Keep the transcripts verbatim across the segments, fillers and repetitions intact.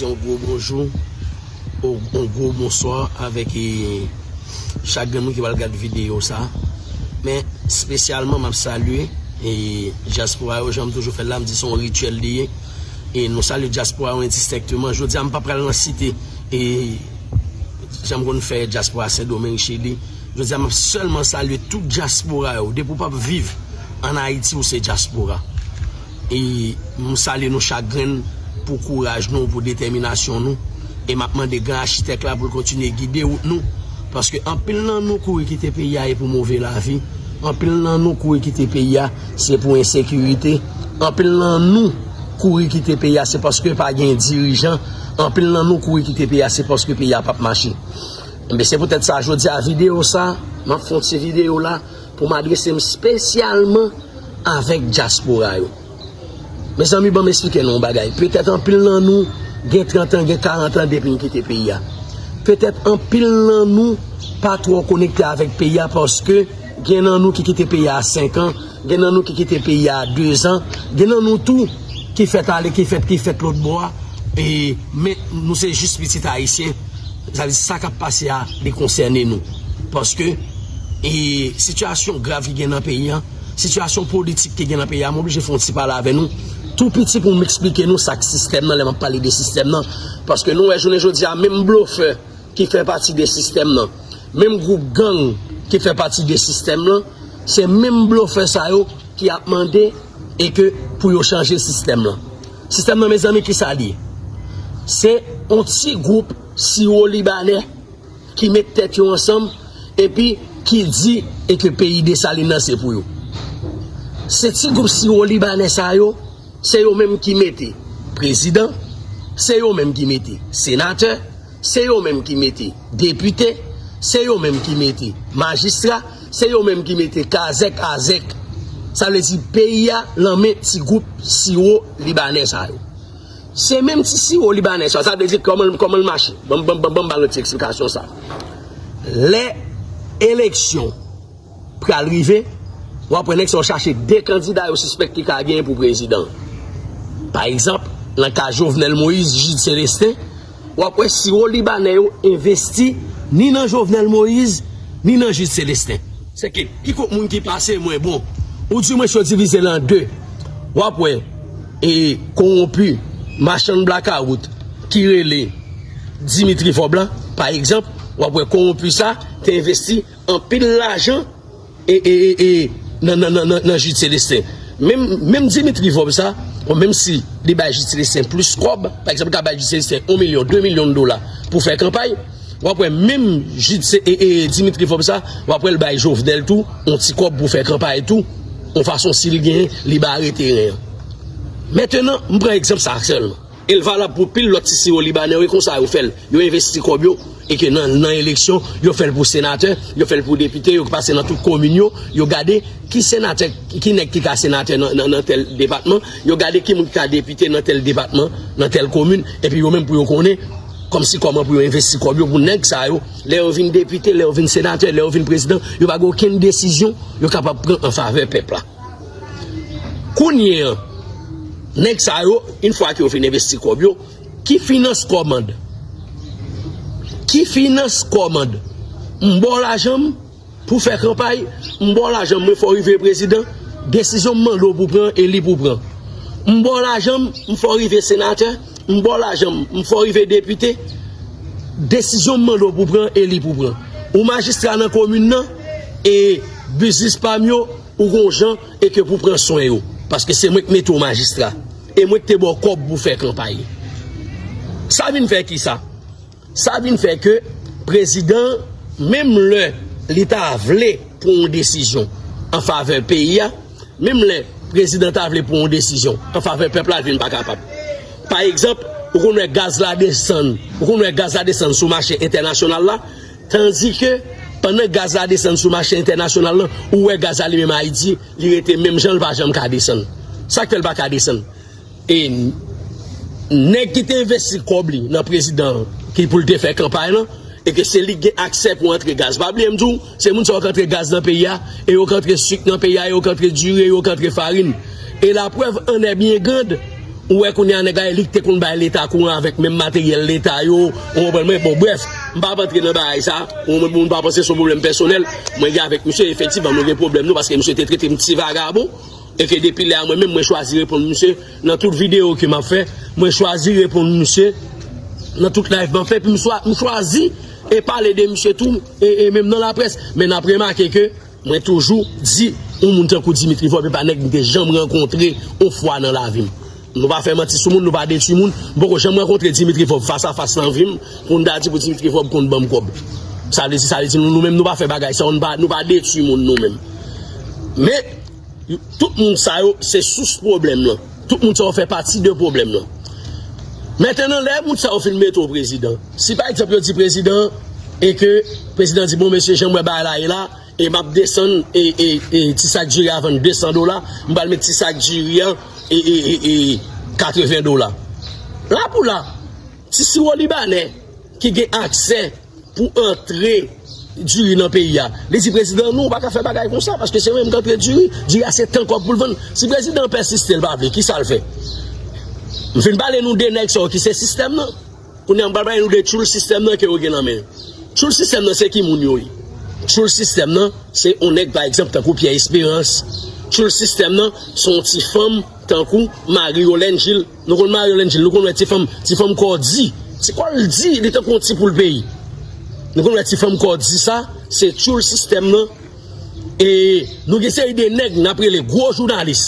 Yon gwo bonjou, yon gwo bonswa avèk e, chak grenn moun ki pral gad videyo sa. Men espesyalman, m ap salye e dyaspora yo, jan m toujou fè l la, m di se yon rityèl li ye. E nou salye dyaspora yo endistenkteman. Jodi a, m pa pral nan site e jan m konn fè dyaspora Sendomeng, Chili. Jodi a, m ap sèlman salye tout dyaspora yo. Depi w p ap viv ann Ayiti, ou se dyaspora. E m salye nou chak grenn pou kouraj nou, pou detèminasyon nou. E m ap mande gran achitèk la pou l kontinye gide wout nou. Paske anpil nan nou kouri kite peyi a e pou move lavi. Anpil nan nou kouri kite peyi a se pou ensekirite. Anpil nan nou kouri kite peyi a se paske pa gen dirijan. Anpil nan nou kouri kite peyi a se paske peyi a p ap mache. Enben, se poutèt sa, jodi a, videyo sa, m ap fè yon ti videyo la pou m adrese m espesyalman avèk dyaspora yo. Mezanmi, ban m eksplike nou yon bagay. Petèt anpil nan nou gen trant an, gen karant an depi n kite peyi a. Petèt anpil nan nou pa twò konekte avèk peyi a paske gen nan nou ki kite peyi a a senk an, gen nan nou ki kite peyi a a de zan, gen nan nou tou ki fèt ale, ki fèt, ki fèt lòt bò a. E, men nou se jis pitit ayisyen. Sa vle di sa k ap pase a, li konsène nou. Paske e, sitiyasyon grav ki gen nan peyi a, sitiyasyon politik ki gen nan peyi a, m oblije fè yon ti pale avè nou. Tou piti pou m eksplike nou sa k sistèm nan, lè m ap pale de sistèm nan. Paske nou wè jounen jodi a, menm blofè ki fè pati de sistèm nan, menm gwoup gang ki fè pati de sistèm nan, se menm blofè sa yo ki ap mande e ke pou yo chanje sistèm nan. Sistèm nan, mezanmi, ki sa l ye? Se yon ti gwoup siwo libanè ki met tèt yo ansanm epi ki di e ke peyi Desalin nan se pou yo. Se ti gwoup siwo libanè sa yo, se yo menm ki mete prezidan, se yo menm ki mete senatè, se yo menm ki mete depite, se yo menm ki mete majistra, se yo menm ki mete kazèk, azèk. Sa vle di peyi a nan men ti gwoup siwo libanè sa yo. Se menm ti siwo libanè sa, sa vle di kòman, kòman l mache? Ban m, ban m, ban m, ban m ba nou ti eksplikasyon sa. Lè eleksyon pral rive, w ap wè nèg sa yo chache de kandida yo sispèk ki ka genyen pou prezidan. Pa egzanp, nan ka Jovenel Moïse, Jude Célestin, w ap wè siwo libanè yo envesti ni nan Jovenel Moïse, ni nan Jude Célestin. Se ke, ki kot moun ki pase mwen bon? Ou di mwen si yo divize l an de. W ap wè, e, kowonpi, machann blakawout, ki rele Dimitri Vorbe la, pa egzanp, w ap wè kowonpi sa te envesti anpil lajan e, e, e, e, nan, nan, nan, nan, nan Jude Célestin. Menm, menm Dimitri Vorbe sa, bon, menm si li bay Jude Célestin plis kòb, pa egzanp, li ka bay Jude Célestin yon milyon, de milyon dola pou fè kanpay, w ap wè menm Jude Cé-, e, e, Dimitri Vorbe sa, w ap wè l bay Jovenel tou, yon ti kòb pou fè kanpay tou, yon fason si li genyen, li bare teren an. Mentenan, m pran egzanp sa sèlman. E l valab pou pil lòt ti siwo libanè yo, e konsa yo fè l. Yo envesti kòb yo, e ke nan, nan eleksyon, yo fè l pou senatè, yo fè l pou depite, yo pase nan tout komin yo, yo gade ki senatè, ki nèg ki ka senatè nan, nan, nan tèl depatman, yo gade ki moun ki ka depite nan tèl depatman, nan tèl komin, epi yo menm pou yo konnen, kòmsi kòman pou yo envesti kòb yo pou nèg sa yo, lè yo vin depite, lè yo vin senatè, lè yo vin prezidan, yo pa gen okenn desizyon yo kapab pran an favè pèp la. Kounye an, nèg sa yo, yon fwa ke yo fin envesti kòb yo, ki finans kòmand? Ki finans kòmand? M ba w lajan m pou fè kanpay, m ba w lajan m, mwen fè w rive prezidan, desizyon m mande w pou pran, e li pou pran. M ba w lajan m, m fè w rive senatè, m ba w lajan m, m fè w rive depite, desizyon m mande w pou pran, e li pou pran. Ou majistra nan komin nan, e biznis pa m yo, ou gon jan e ke pou pran swen yo. Paske se mwen k mete w majistra. E mwen k te ba w kòb pou fè kanpay. Sa vin fè ki sa? Sa vin fè ke prezidan, menm lè li ta vle pran yon desizyon an favè peyi a, menm lè prezidan ta vle pran yon desizyon an favè pèp la, l vin pa kapab. Pa egzanp, ou konn wè gaz la desann, ou konn wè gaz la desann sou mache entènasyonal la, tandike pandan gaz la desann sou mache entènasyonal la, ou wè gaz la li menm Ayiti, li rete menm jan, l pa janm ka desann. Sa k fè l pa ka desann? E nèg ki te envesti kòb li nan prezidan ki pou l te fè kanpay lan, e ke se li ki gen aksè pou antre gaz. Pa bliye m di w, se moun sa yo k antre gaz nan peyi a, e yo k antre sik nan peyi a, e yo k antre diri, e yo k antre farin. Et la preuve en est bien grande, Ou wè kounye a nèg la, e li ki te konn bay Leta kouran avèk menm materyèl Leta yo, ou konprann mwen? Bon, brèf, m p ap antre nan bagay sa, ou konprann, moun pa panse se yon pwoblèm pèsonèl, mwen gen avèk misye, efektivman, nou gen pwoblèm nou, paske misye te trete m ti vagabon, e ke depi lè a mwen menm, mwen chwazi reponn misye nan tout videyo ke m ap fè, mwen chwazi reponn misye nan tout live m ap fè, epi m chwa-, m chwazi e pale de misye tou, e, e menm nan laprès, men n ap remake ke mwen toujou di, yon moun tankou Dimitri Vorbe, e pa nèg m te janm rankontre yon fwa nan lavi m. Nou pa fè manti sou moun, nou pa detwi moun. M poko janm rankontre Dimitri Vorbe fas a fas nan vi m, pou n ta di pou Dimitri Vorbe konn ban m kòb. Sa vle di, sa vle di nou, nou menm nou pa fè bagay sa, nou pa, nou pa detwi moun nou menm. Men, tout moun sa yo, se sous pwoblèm lan. Tout moun sa yo fè pati de pwoblèm lan. Mentenan, lè moun sa yo fin mete w prezidan, si pa egzanp yo di prezidan, e ke prezidan di, bon, mesye, jan m wè bagay la ye la, e m ap desann, e, e, e, ti sak diri a vann de san dola, m pral met ti sak diri an, e, e, e, e, katreven dola. La pou la, ti siwo libanè ki gen aksè pou antre diri nan peyi a, li di prezidan, non, ou pa ka fè bagay konsa, paske se mwen menm k antre diri, diri a se tan kòb pou l vann. Si prezidan an pèsiste, l pa vle, kisa l fè? M fin pale nou de nèg sa yo ki se sistèm nan. Kounye a, m pral pale nou de tchoul sistèm nan ke yo gen nan men yo. Tchoul sistèm nan, se ki moun yo ye? Tchoul sistèm nan, se yon nèg, pa egzanp, tankou Pierre Espérance. Tchoul sistèm nan, se yon ti fanm, tankou Marie Yolène Gilles. Nou konn Marie Yolène Gilles, nou konn wè ti fanm, ti fanm kò di. Ti kò l di, li tankou yon ti poul peyi. Nou konn wè ti fanm kò di sa, se tchoul sistèm nan. E nou gen seri de nèg n ap rele gwo jounalis.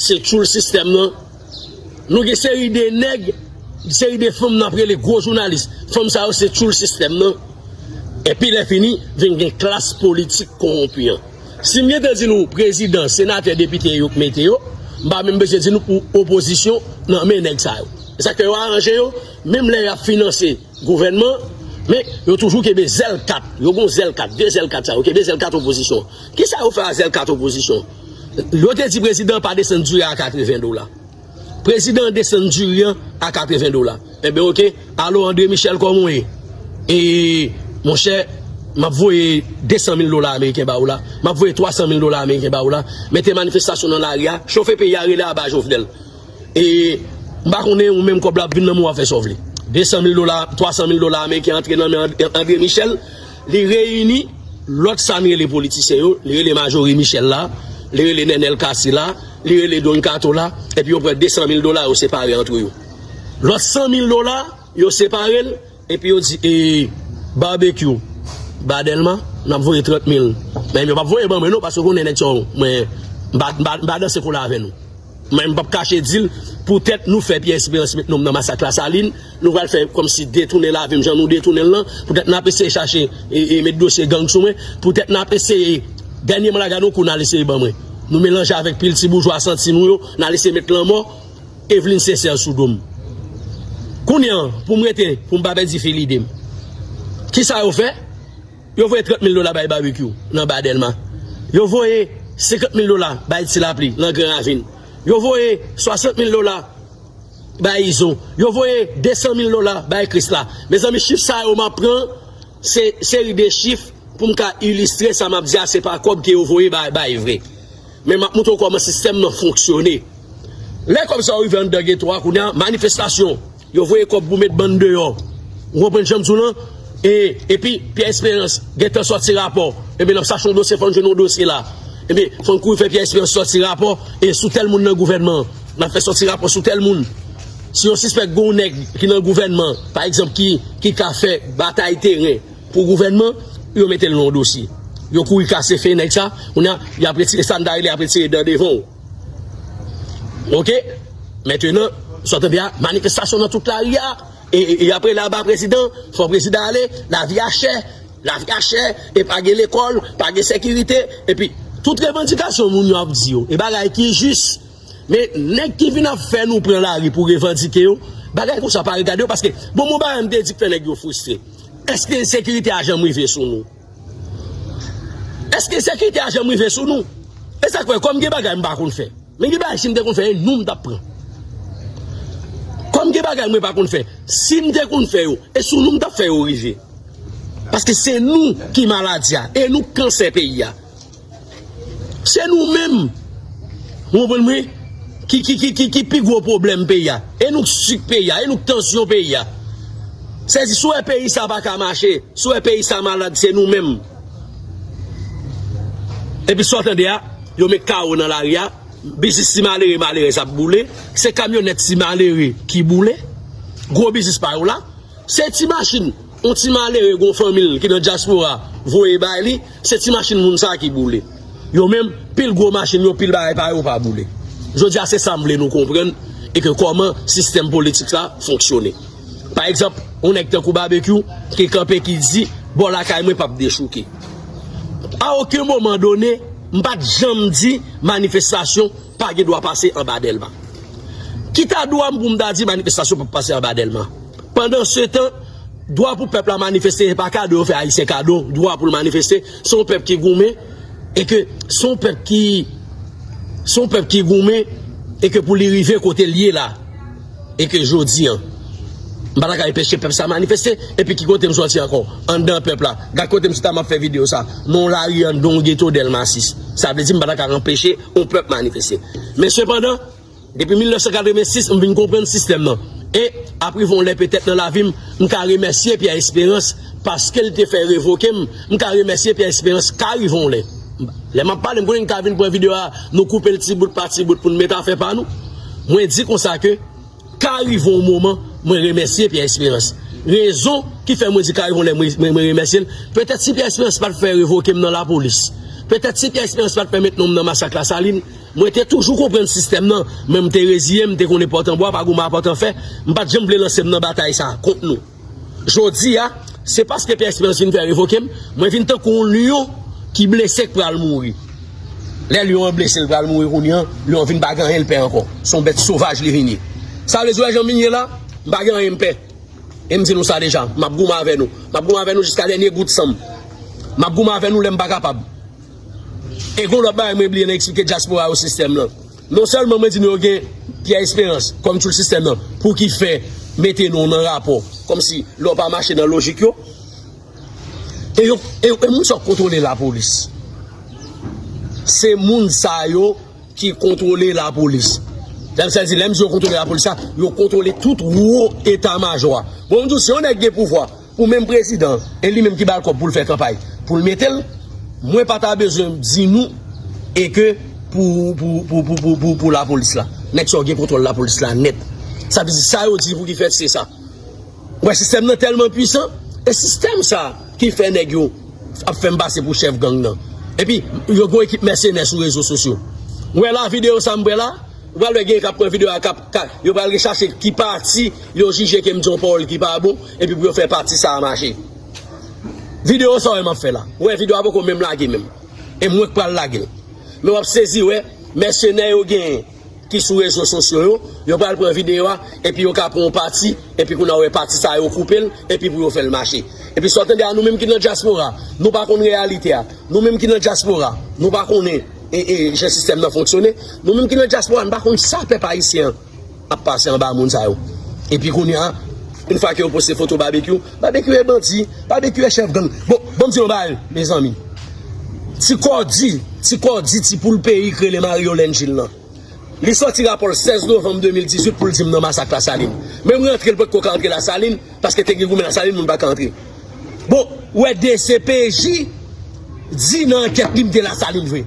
Se tchoul sistèm nan. Nou gen seri de nèg, seri de fanm n ap rele gwo jounalis. Fanm sa yo se tchoul sistèm nan. Epi lè fini, vin gen klas politik kowonpi an. Si m gentan di nou prezidan, senatè, depite yo k mete yo, m pa menm bezwen di nou pou opozisyon nan men nèg sa yo. E sa k fè yo aranje yo, menm lè y ap finanse gouvènman, men yo toujou kenbe zèl kat. Yo gon zèl kat, de zèl kat sa, yo kenbe zèl kat opozisyon. Kisa yo fè a zèl kat opozisyon? Yo te di prezidan pa desann diri a katreven dola. Prezidan desann diri an a katreven dola. Enben, oke, alo André Michel, kòman w ye? E, monchè, m ap voye de san mil dola ameriken ba ou la. M ap voye twa san mil dola ameriken ba ou la. Mete manifestasyon nan lari a, chofe peyi a, rele aba Jovenel. E m pa konnen ou menm kòb la ap vin nan men w, w ap fè sa w vle. De san mil dola, twa san mil dola ameriken antre nan men And-, André Michel, li reyini lòt sa n rele politisyen yo, li rele Majorie Michel la, li rele Nenel Cassy la, li rele Don Kato la, epi yo pran de san mil dola yo separe antre yo. Lòt san mil dola, yo separe l, epi yo di, e, Barbecue, ba Dèlma, n ap voye trant mil. Men yo p ap voye ban mwen non, paske yo konnen nèg sa yo, mwen, m pa, m pa, m pa danse koulè avè nou. Mwen, m p ap kache di l, poutèt nou fè Pierre Espérance met non m nan masak Lasalin, nou pral fè kòmsi detounen lavi m, jan nou detounen l lan, poutèt n ap eseye chache, e, e, met dosye gang sou mwen, poutèt n ap eseye, dènyèman la, gade yon kou n al eseye ban mwen. Nou melanje avèk pil ti boujwa santi nou yo, n al eseye met lanmò, Eveline Sincère sou do m. Kounye a, pou m rete, pou m pa pèdi fil ide m. Kisa yo fè? Yo voye trant mil dola bay Barbecue nan Ba Dèlma. Yo voye senkant mil dola bay Ti Lapli nan Gran Ravin. Yo voye swasant mil dola bay Izo. Yo voye de san mil dola bay Krisla. Mezanmi, chif sa yo m ap pran, se seri de chif pou m ka ilistre sa m ap di a, se pa kòb ke yo voye bay, bay vre. Men m ap montre w kòman sistèm nan fonksyone. Lè kòb sa yo rive anndan geto a, kounye a, manifestasyon, yo voye kòb pou met bann deyò. Ou konprann jan m di w lan? E, epi, Pierre Espérance gentan sòti rapò. Ebyen, n ap chache yon dosye, fò n jwenn yon dosye la. Ebyen, fò n kouri fè Pierre Espérance sòti rapò, e sou tèl moun nan gouvènman an. N ap fè sòti rapò sou tèl moun. Si yo sispèk gen yon nèg ki nan gouvènman, pa egzanp, ki, ki ka fè batay teren, pou gouvènman, yo mete l nan yon dosye. Yo kouri kase fen nèg sa, kounye a, y ap retire sa n ta rele, y ap retire dan devan w. Oke? Mentenan, sa w tande a, manifestasyon nan tout lari a, e, e, e apre laba prezidan, fò prezidan ale, lavi a chè, lavi a chè, e pa gen lekòl, pa gen sekirite, epi tout revandikasyon moun yo ap di yo, e bagay ki jis, men nèg ki vin ap fè nou pran lari pou revandike yo, bagay konsa pa regade yo, paske, bon, bon bagay m te di k fè nèg yo fristre. Èske ensekirite a janm rive sou nou? Èske ensekirite a janm rive sou nou? E sa k fè, kòm gen bagay m pa konn fè. Men gen bagay, si m te konn fè, e nou m t ap pran. Kòm gen bagay mwen pa konn fè, si m te konn fè yo, e sou nou m t ap fè yo rive. Paske se nou ki maladi a, e nou k kansè peyi a. Se nou menm. Ou konprann mwen? ki, ki, ki, ki, ki pi gwo pwoblèm peyi a. E nou k sik peyi a, e nou k tansyon peyi a. Sèdi, si w wè peyi sa pa ka mache, si w wè peyi sa malad, se nou menm. Epi sa w tande a, yo met kawo nan lari a, biznis ti malere, malerèz ap boule, se kamyonèt ti malere ki boule, gwo biznis pa yo la, se ti machin, yon ti malere, gon fanmi l ki nan dyaspora, voye bay li, se ti machin moun sa ki boule. Yo menm, pil gwo machin yo, pil bagay pa yo pa boule. Jodi a, se sa m vle nou konprann, e ke kòman sistèm politik sa fonksyone. Pa egzanp, yon nèg tankou Babekyou ki kanpe ki di, bò lakay mwen p ap dechouke. A okenn moman done, m pa t janm di manifestasyon pa gen dwa pase anba Dèlma. Ki ta dwa m pou m ta di manifestasyon p ap pase anba Dèlma? Pandan se tan, dwa pou pèp la manifeste, se pa kado yo fè Ayisyen kado, dwa pou l manifeste, se yon pèp ki goumen, e ke se yon pèp ki, se yon pèp ki goumen, e ke pou li rive kote l ye la, e ke jodi an, m pa ta ka anpeche pèp sa manifeste, epi ki kote m sòti ankò? Anndan pèp la. Gad kote m chita, m ap fè videyo sa. Nan yon lari anndan yon geto Dèlma sis. Sa vle di m pa ta ka anpeche yon pèp manifeste. Men sepandan, depi mil nèf san katrevensis, m vin konprann sistèm nan. E, ap rive yon lè petèt nan lavi m, m ka remèsye Pyè Esperans paske l te fè revoke m. M ka remèsye Pyè Esperans ka rive yon lè. Lè m ap pale, m konnen n ka vin pran videyo a, nou koupe l ti bout pa ti bout pou n met afè pa nou. Mwen di konsa ke ka rive yon moman, mwen remèsye Pyè Esperans. Rezon ki fè mwen di ka rive yon lè mwen, mwen, mwen remèsye l, petèt si Pyè Esperans pa t fè revoke m nan lapolis, petèt si Pyè Esperans pa t fè met non m nan masak Lasalin, mwen te toujou konprann sistèm nan, men m te reziye m, m te konnen pòtanbwa pa goumen a pòtanfè, m pa t janm vle lanse m nan batay sa kont nou. Jodi a, se paske Pyè Esperans vin fè revoke m, mwen vin tankou yon lyon ki blese k pral mouri. Lè lyon an blese, l pral mouri kounye a, lyon an vin pa gen anyen l pè ankò. Se yon bèt sovaj li vin ye. Sa vle di, w wè jan m vin ye la, m pa gen anyen m pè. E m di nou sa deja, m ap goumen avè nou. M ap goumen avè nou jiska dènye gout san m. M ap goumen avè nou lè m pa kapab. E gon lòt bagay mwen bliye nan eksplike dyaspora yo sistèm nan. Non sèlman mwen di nou yo gen Pyè Esperans kòm tchoul sistèm nan, pou ki fè mete nou nan rapò, kòmsi lè w pa mache nan lojik yo. E yo, e, e moun sa yo kontwole lapolis. Se moun sa yo ki kontwole lapolis. Lè m sa di, lè m di yo kontwole lapolis la, yo kontwole tout wo eta majò a. Bon, m di w, si yon nèg gen pouvwa, pou menm prezidan, e li menm ki ba l kòb pou l fè kanpay, pou l mete l, mwen pa ta bezwen di nou, e ke pou, pou, pou lapolis la. Nèg sa yo gen kontwòl lapolis la nèt. Sa vle di, sa yo di pou ki fèt, se sa. Ou wè sistèm nan tèlman pwisan, e sistèm sa ki fè nèg yo ap fè m pase pou chèf gang nan. Epi, yo gon ekip mèsenè sou rezo sosyo. Ou wè la, videyo sa m wè la, ou pral wè gen k ap pran videyo a, k ap, k ap, yo pral rechache ki pati yo jije ke m di yon pawòl ki pa bon, epi pou yo fè pati sa a mache. Videyo sa w wè m ap fè la. Ou wè videyo a poko menm lage menm. E mwen k pral lage l. Men w ap sezi wè, mèsenè yo genyen ki sou rezo sosyo yo, yo pral pran videyo a, epi yo ka pran yon pati, epi kounye a w wè pati sa a yo koupe l, epi pou yo fè l mache. Epi sa w tande a, nou menm ki nan dyaspora, nou pa konn reyalite a. Nou menm ki nan dyaspora, nou pa konnen, e, e, jan sistèm nan fonksyone. Nou menm ki nan dyaspora, nou pa konn sa pèp ayisyen an ap pase anba moun sa yo. Epi kounye a, yon fwa ke yo poste foto Babekyou, Babekyou e bandi, Babekyou e chèf gang. Bon, bon, m di yon bagay, mezanmi. Ti kòdi, ti kòdi, ti poul peyi k rele Marie Yolène Gilles lan. Li sòti rapò l sèz novanm de mil dizuit pou l di m nan masak Lasalin. Menm rantre l potko ka antre Lasalin, paske te gen goumen Lasalin, moun pa ka antre. Bon, ou wè D C P J di nan ankèt li m te Lasalin vre.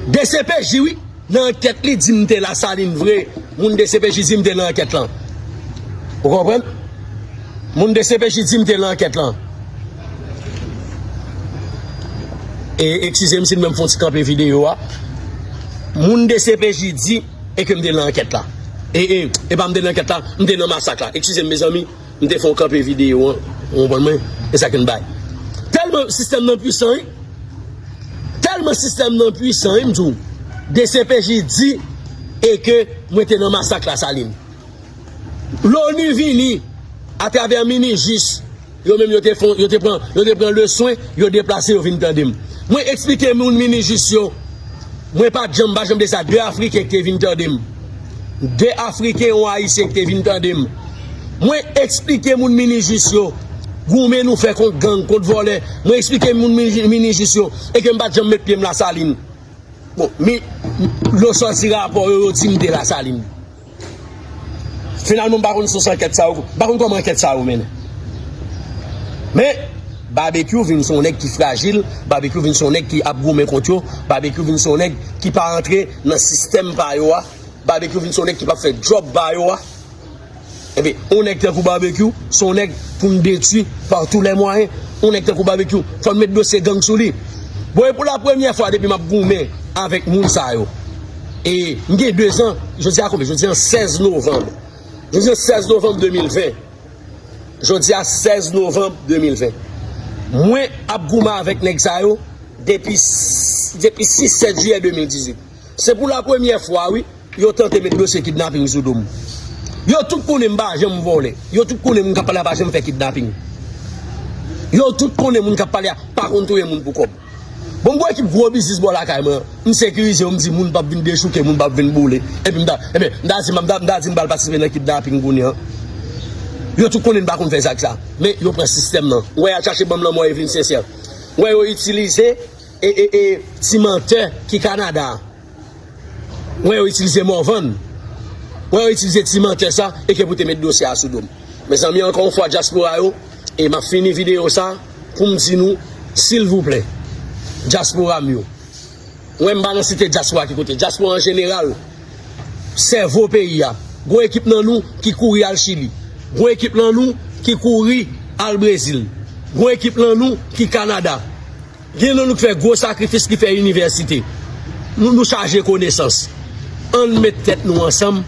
D C P J, wi, nan ankèt li di m te Lasalin vre. Moun D C P J di m te nan ankèt lan. Ou konprann? Moun D C P J di m te nan ankèt lan. E, eskize m si m menm fè yon ti kanpe videyo a. Moun D C P J di e ke m te nan ankèt la. E, e, e pa m te nan ankèt la, m te nan masak la. Eskize m, mezanmi, m te fè yon kanpe videyo an, ou konprann mwen, e sa ke m bay. Tèlman sistèm nan pwisan, wi. Tèlman sistèm nan pwisan, wi, m di w. D C P J di e ke mwen te nan masak Lasalin. Loni vini, atravè Minijis, yo menm yo te fon, yo te pran, yo te pran leswen, yo deplase, yo vin tande m. Mwen eksplike moun Minijis yo, mwen pa t janm, pa janm de sa, de Afriken ki te vin tande m. De Afriken, yon Ayisyen ki te vin tande m. Mwen eksplike moun Minijis yo, goumen nou fè kont gang, kont vòlè. Mwen eksplike moun Mini-, Minijis yo, e ke m pa t janm met pye m Lasalin. Bon, mi, yo sòti rapò yo, yo di m te Lasalin. Finalman, m pa konn sous ankèt sa yo, m pa konn kòman ankèt sa yo mennen. Men, Babekyou vin se yon nèg ki frajil, Babekyou vin se yon nèg ki ap goumen kont yo, Babekyou vin se yon nèg ki pa antre nan sistèm pa yo a, Babekyou vin se yon nèg ki p ap fè djòb pa yo a. Ebyen, yon nèg tankou Babekyou, se yon nèg pou n detwi pa tou lè mwayen. Yon nèg tankou Babekyou, fò n met dosye gang sou li. Bon, e pou la premyè fwa depi m ap goumen avèk moun sa yo. E m gen de zan, jodi a konbyen? Jodi a sèz novanm. Jodi a sèz novanm de mil ven. Jodi a sèz novanm de mil ven. Mwen ap goumen avèk nèg sa yo depi, depi sis sèt jiyè de mil dizuit. Se pou la premyè fwa, wi, yo tante met dosye kidnaping sou do m. Yo tout konnen m pa janm vòlè. Yo tout konnen moun k ap pale a pa janm fè kidnaping. Yo tout konnen moun k ap pale a pa konn touye moun pou kòb. Bon, m gon ekip gwo biznis bò lakay mwen. M sekirize yo, m di moun p ap vin dechouke, moun p ap vin boule. Epi m ta, ebyen, m ta di, m ta, m ta di m pral patisipe nan kidnaping kounye a. Yo tout konnen m pa konn fè zak sa. Men yo pran sistèm nan. Ou wè y al chache ban m lanmò Evelyn Sincère. Ou wè yo itilize e, e, e, ti mantè ki Kanada a. Mwen yo itilize Morvan. Mwen yo itilize ti mantè sa e ke pou te met dosye a sou do m. Mezanmi, ankò yon fwa, dyaspora yo, e m ap fini videyo sa pou m di nou, silvouplè, dyaspora m yo. Mwen, m pa nan site dyaspora ki kote. Dyaspora an jeneral, sèvo peyi a. Gon ekip nan nou ki kouri al Chili. Gon ekip nan nou ki kouri al Brezil. Gon ekip nan nou ki Kanada. Gen nan nou ki fè gwo sakrifis, ki fè inivèsite. Nou, nou chaje konesans. Ann met tèt nou ansanm,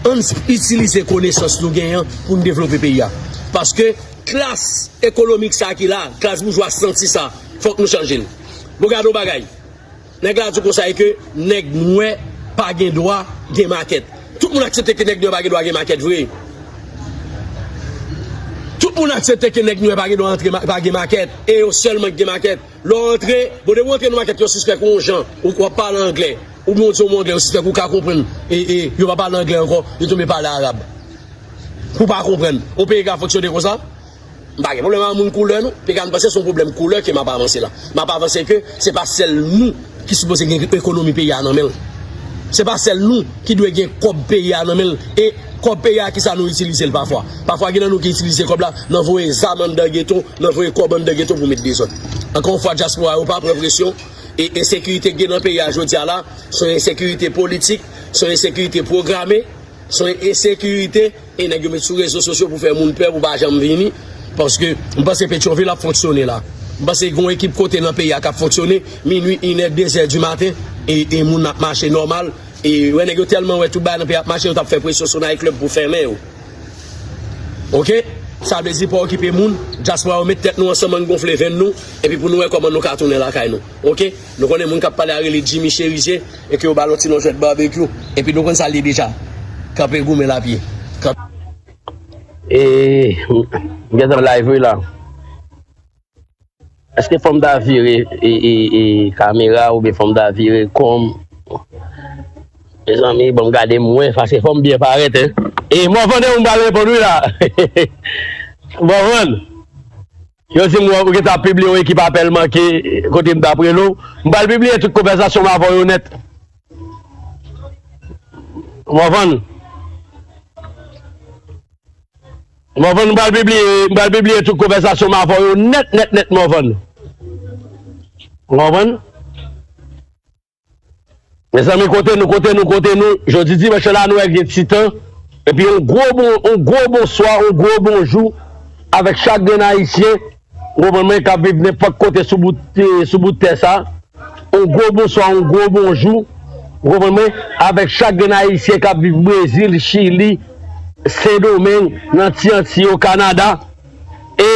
ann itilize konesans nou genyen pou n devlope peyi a. Paske klas ekonomik sa ki la, klas boujwa santi sa, fòk nou chanje l. Bon, gade yon bagay. Nèg la di konsa e ke nèg nwè pa gen dwa gen makèt. Tout moun aksepte ke nèg nwè pa gen dwa gen makèt vre. Tout moun aksepte ke nèg nwè pa gen dwa antre ma-, pa gen makèt. E yo sèlman ki gen makèt. Lè w antre, bon, depi w antre nan makèt, yo sispèk ou yon jan, ou w ap pale anglè. Oubyen w di yon mo anglè, yo sispèk ou ka konprann. E, e, yo pa pale anglè ankò, yo tonbe pale arab. Pou w pa konprann. Yon peyi ka fonksyone konsa? M pa gen pwoblèm ak moun koulè, non. Peyi a, m panse se yon pwoblèm koulè ke m ap avanse la. M ap avanse ke se pa sèl nou ki sipoze gen ekonomi peyi a nan men l. Se pa sèl nou ki dwe gen kòb peyi a nan men l. E kòb peyi a, kisa nou itilize l pafwa? Pafwa, gen nan nou ki itilize kòb la nan voye zam anndan geto, nan voye kòb anndan geto pou met dezòd. Ankò yon fwa, dyaspora yo pa pran presyon. E ensekirite ki gen nan peyi a jodi a la, se yon ensekirite politik, se yon ensekirite pwograme, se yon ensekirite, e nèg yo met sou rezo sosyo pou fè moun pè, pou pa janm vini. Paske m panse Petyonvil ap fonksyone la. M panse gen yon ekip kote nan peyi a k ap fonksyone, minui, inè, dezè di maten, e, e moun ap mache nòmal. E wè nèg yo tèlman wè tout bagay nan peyi ap mache, yo t ap fè presyon sou night club pou fèmen yo. Oke? Sa vle di pa okipe moun, dyaspora yo met tèt nou ansanm, ann gonfle venn nou, epi pou nou wè kòman nou ka tounen lakay nou. Oke? Nou konnen moun k ap pale a rele Jimmy Cherizier, e ke yo ba l yon ti non jwèt Babekyou, epi nou konn sa l ye deja. Kanpe goumen l ap ye. Kanpe. E, m gentan live wi la. Èske fò m ta vire, e, e, e, kamera oubyen fò m ta vire kò m? Mezanmi, ban m gade mwen, paske fò m byen parèt, en. E Morvan, ou m pral reponn wi la. Morvan, yo di m ou gentan ap pibliye yon ekip apèl manke kote m t ap rele w. M pral pibliye tout konvèsasyon m avè w yo nèt. Morvan. Morvan, m pral pibliye, m pral pibliye tout konvèsasyon m avè w yo nèt, nèt, nèt, Morvan. Ou konprann? Mezanmi, kote nou, kote nou, kote nou? Jodi dimanch la, nou wè gen ti tan. Epi yon gwo bon, yon gwo bonswa, yon gwo bonjou avèk chak grenn Ayisyen. Ou konprann mwen, k ap viv nenpòt kote sou bout, eh, sou bout tè sa. Yon gwo bonswa, yon gwo bonjou. Ou konprann mwen? Avèk chak grenn Ayisyen k ap viv Brezil, Chili, Sendomeng, nan Ti Antiy yo, Kanada. E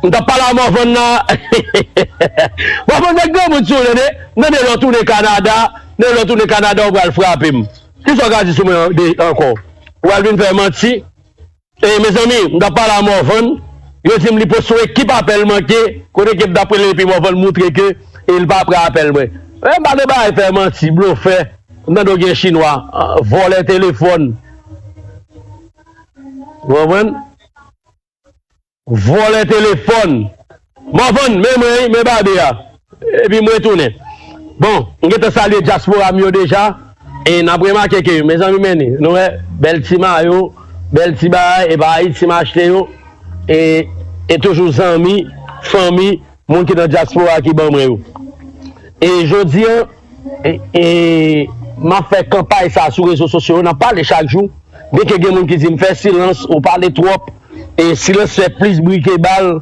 m t ap pale a Morvan nan. Morvan, nèg granmoun sou ou, tande. Tande lè w tounen Kanada, tande lè w tounen Kanada, ou pral frape m. Kisa w ka di sou mwen an-, de, ankò? Ou pral vin fè manti? E, mezanmi, m t ap pale a Morvan, yo di m li poste yon ekip apèl manke, kote ke m t ap rele epi Morvan moutre ke, e, l pa pran apèl mwen. E, m pa gen bagay fè manti, blofè. M tande w gen chinwa, a, vòlè telefòn. Ou konprann? Vòlè telefòn. Morvan, men mwen, men babe a. Epi m retounen. Bon, m gentan salye dyaspora m yo deja. E n ap remake ke, mezanmi, men, nou wè, bèl ti mayo, bèl ti bagay, e pa Ayiti m achte yo. E, e toujou zanmi, fanmi, moun ki nan dyaspora ki ban mwen yo. E jodi a, e, e, m ap fè kanpay sa sou rezo sosyo yo, n ap pale chak jou. Byenke gen moun ki di m fè silans, ou pale twòp, e silans fè plis bri ke bal,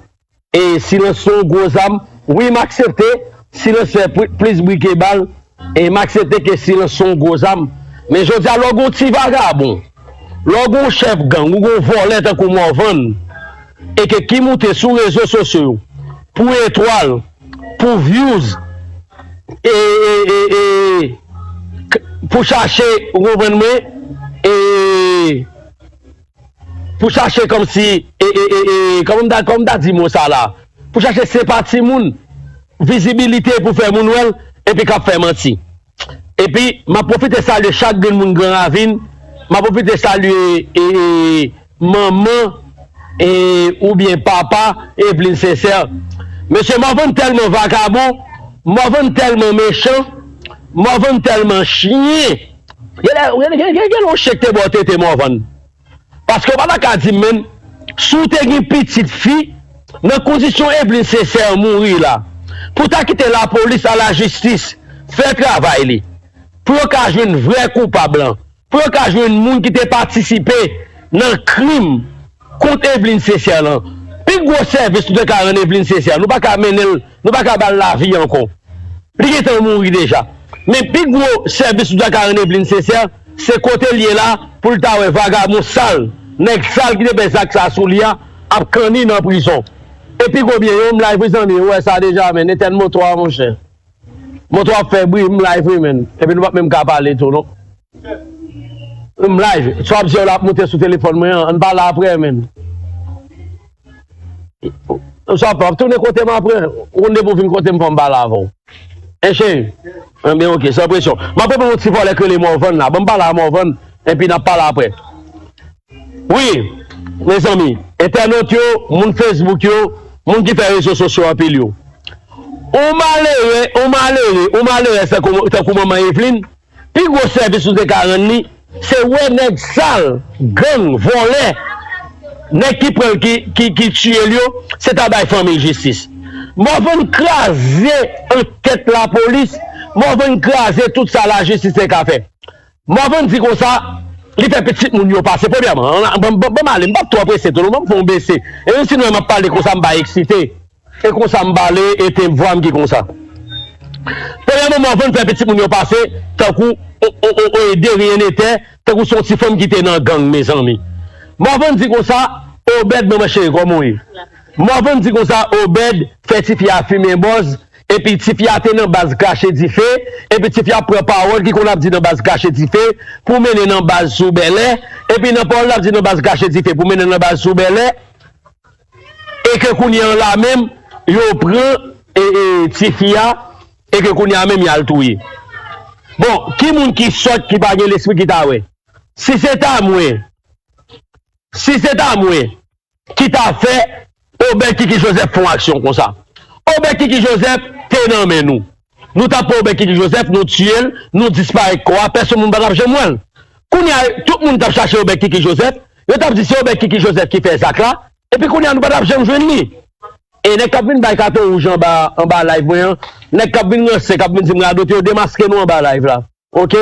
e silans se yon gwo zam. Wi, m aksepte, silans fè pli- plis bri ke bal, e m aksepte ke silans se yon gwo zam. Men jodi a, lè w gen yon ti vagabon, lè w gen yon chèf gang, ou gen yon vòlè tankou Morvan, e ke ki moute sou rezo sosyo yo, pou etwal, pou views, e, e, e, e, k- pou chache, ou konprann mwen, e, pou chache kòmsi, e, e, e, e, kòman m ta, kòman m ta di mo sa la? Pou chache senpati moun, vizibilite pou fè moun wè l, epi k ap fè manti. Epi, m ap pwofite salye chak grenn moun Gran Ravin, m ap pwofite salye, e, e, manman, e, oubyen papa Evelyne Sincère. Mesye, Morvan tèlman vakabon, Morvan tèlman mechan, Morvan tèlman chen. Gen lè, gen, gen, gen, gen yon chen ki te bò tete Morvan. Paske w pa ta ka di m, menm, si w te gen pitit fi, nan kondisyon Evelyne Sincère mouri la, pou w ta kite lapolis a lajistis fè travay li, pou yo ka jwenn vrè koupab lan, pou yo ka jwenn moun ki te patisipe nan krim kont Evelyne Sincère lan, pi gwo sèvis nou te ka rann Evelyne Sincère, nou pa ka mennen l, nou pa ka ba l lavi ankò. Li gentan mouri deja. Men pi gwo sèvis nou ta ka rann Evelyne Sincère, se kote l ye la pou l ta wè vagabon sal, nèg sal ki te fè zak sa sou li a, ap kanni nan prizon. E pi gwo byen yo, m live wi zanmi, ou wè sa deja, men etèn moto a monchè. Moto ap fè bri, m live wi men. Epi nou p ap menm ka pale tou non. M live, sa w ap di yo la ap moute sou telefòn mwen an, ann pale aprè men. Sa w ap tounen kote m apre. Ou konn depi w vin kote m fò m pale avè w. En cheri. Enben, ok, san presyon. M ap reponn yon ti vòlè k rele Morvan la. Ban m pale a Morvan, epi n ap pale apre. Wi, mezanmi, entènot yo, moun Facebook yo, moun ki fè rezo sosyo anpil yo. Ou malere, ou malere, ou malere tankou, tankou manman Evelyne, pi gwo sèvis nou te ka rann li, se wè nèg sal, gang, vòlè, nèg ki pran l, ki, ki, ki tiye l yo, se ta bay fanmi l jistis. Morvan kraze ankèt lapolis, Morvan kraze tout sa lajistis te ka fè. Morvan di konsa, li fè pitit moun yo pase. Premyèman, ban m ale, m p ap twò prese tou, non, ban m fè yon bese. E menm si nou wè m ap pale konsa, m pa eksite. E konsa m pale, e te vwa m ki konsa. Premyèman, Morvan fè pitit moun yo pase, tankou, o, o, o, o, de rien n'était, tankou se yon ti fanm ki te nan gang, mezanmi. Morvan di konsa, Obed, manman cheri, kòman w ye? Morvan di konsa, Obed fè tifi a fimen bòz, epi tifi a te nan baz krache dife, epi tifi a pran pawòl ki konn ap di nan baz krache dife, pou mennen nan baz sou bèlè, epi nan pawòl l ap di nan baz krache dife, pou mennen nan baz sou bèlè, e ke kounye an la menm, yo pran, e, e, tifi a, e ke kounye a menm y al touye. Bon, ki moun ki sòt ki pa gen lespri ki ta wè? Si se ta mwen, si se ta mwen, ki ta fè Obed Kiki Joseph fè yon aksyon konsa? Obed Kiki Joseph te nan men nou. Nou t ap pran Obed Kiki Joseph, nou tiye l, nou disparèt kò a, pèsonn moun pa t ap janm wè l. Kounye a, tout moun t ap chache Obed Kiki Joseph, yo t ap di se Obed Kiki Joseph ki fè zak la, epi kounye a nou pa t ap janm jwenn li. E nèg k ap vin bay katon wouj anba, anba live mwen an, nèg k ap vin ranse, k ap vin di m radote, yo demaske nou anba live la. Ok?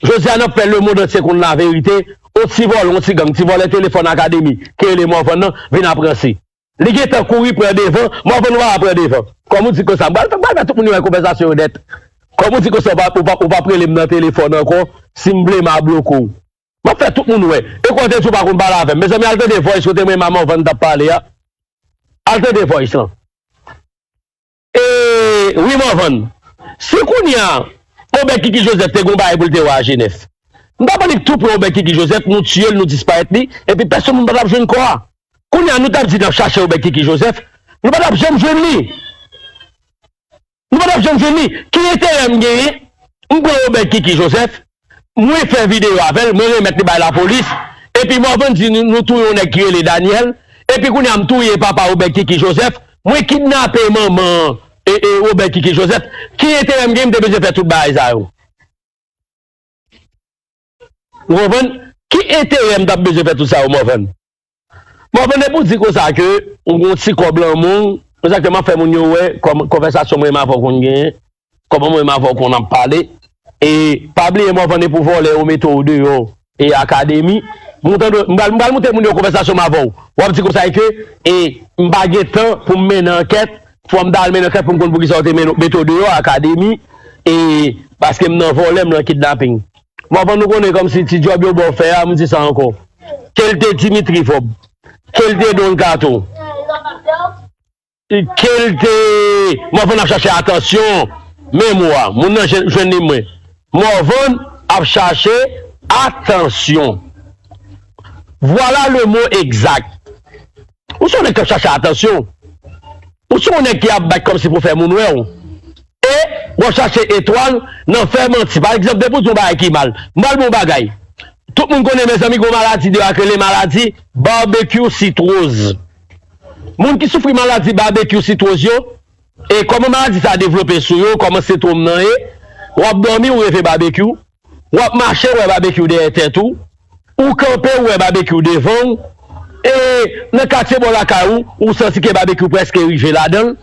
Jodi a n ap fè lemonn antye konn laverite, yon ti vòlè, yon ti gang, ti vòlè telefòn akademi, ki rele Morvan nan, vin ap ranse. Li gentan kouri pran devan, Morvan pa pran devan. Kòm ou di konsa, m pral, m pral fè tout moun yo wè konvèsasyon yo nèt. Kòm ou di konsa, ou pa, ou pa, ou pa p rele m nan telefòn ankò, si m vle m a bloke w. M ap fè tout moun wè. E kote di w pa konn pale avè m. Mezanmi, al tande voice kote mwen e Morvan t ap pale a. Al tande voice lan. E, wi, Morvan. Si kounye a, Obed Kiki Joseph te gon bagay pou l te wè a Jenèf, m t ap annik tou pran Obed Kiki Joseph, nou tiye l, nou disparèt li, epi pèsonn moun pa t ap jwenn kò a. Kounye a, nou t ap di n ap chache Obed Kiki Joseph, nou pa t ap janm jwenn li. Nou pa t ap janm jwenn li. Ki enterè m genyen? M pran Obed Kiki Joseph, mwen fè videyo avè l, mwen remèt li bay lapolis, epi Morvan di nou, nou touye yon nèg ki rele Daniel, epi kounye a m touye papa Obed Kiki Joseph, mwen kidnape manman an, e, e, Robert Kiki Joseph, ki enterè m gen m te bezwen fè tout bagay sa yo? Ou konprann? Ki enterè m t ap bezwen fè tout sa yo, Morvan? Morvan, depi w di konsa ke ou gon ti kòb lan men w, konsa ke m ap fè moun yo wè kòm konvèsasyon mwen menm avè w konn genyen, kòman mwen menm avè w konn ap pale. E pa bliye, Morvan, e pou vòlè yo mete w deyò e akademi. M kontan de, m pral, m pral montre moun yo konvèsasyon m avè w. W ap di konsa ke e m pa gen tan pou m mennen ankèt, fò m ta al mennen ankèt pou m konn poukisa yo te mennen, mete w deyò akademi, e paske m nan vòlè, m nan kidnaping. Mòvan, nou konnen kòmsi ti djòb yo ba w fè a, m di sa ankò. Ke l te Dimitri Vòb, ke l te Don Kato, ke l te Mòvan ap chache atansyon, men mo a, moun nan jwenn, jwenn li mwen. Mòvan ap chache atansyon. Voilà le mot exact. Ou se yon nèg k ap chache atansyon. Ou se yon nèg ki ap bat kòmsi pou fè moun wè w. E w ap chache etwal nan fè manti. Pa egzanp, depi w di yon bagay ki mal, m pral ba w yon bagay. Tout moun konnen, mezanmi, gon maladi deyò a k rele maladi babekyou sitwoz. Moun ki soufri maladi babekyou sitwoz yo, e kòman maladi sa a devlope sou yo, kòman sentwòm nan ye, w ap dòmi, ou reve babekyou, w ap mache, w wè babekyou dèyè tèt ou, ou kanpe, w wè babekyou devan w, e nan katye bò lakay ou, ou santi ke babekyou prèske rive ladan l,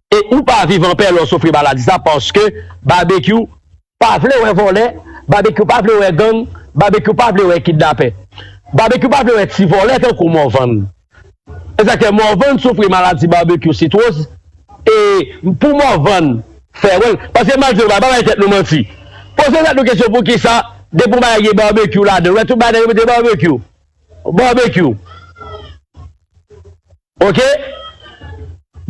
e ou pa viv anpè lè w soufri maladi sa, paske babekyou pa vle wè vòlè, babekyou pa vle wè gang, babekyou pa vle wè kidnapè. Babekyou pa vle wè ti vòlè tankou Mòvan. Egzakte, Mòvan soufri maladi babekyou sitwoz, e pou Mòvan fè wè l, paske m al di nou, pa bay tèt nou manti. Poze tèt nou kesyon poukisa, depi yon bagay gen babekyou ladan l, wè tout bagay yo mete babekyou. Babekyou. Oke?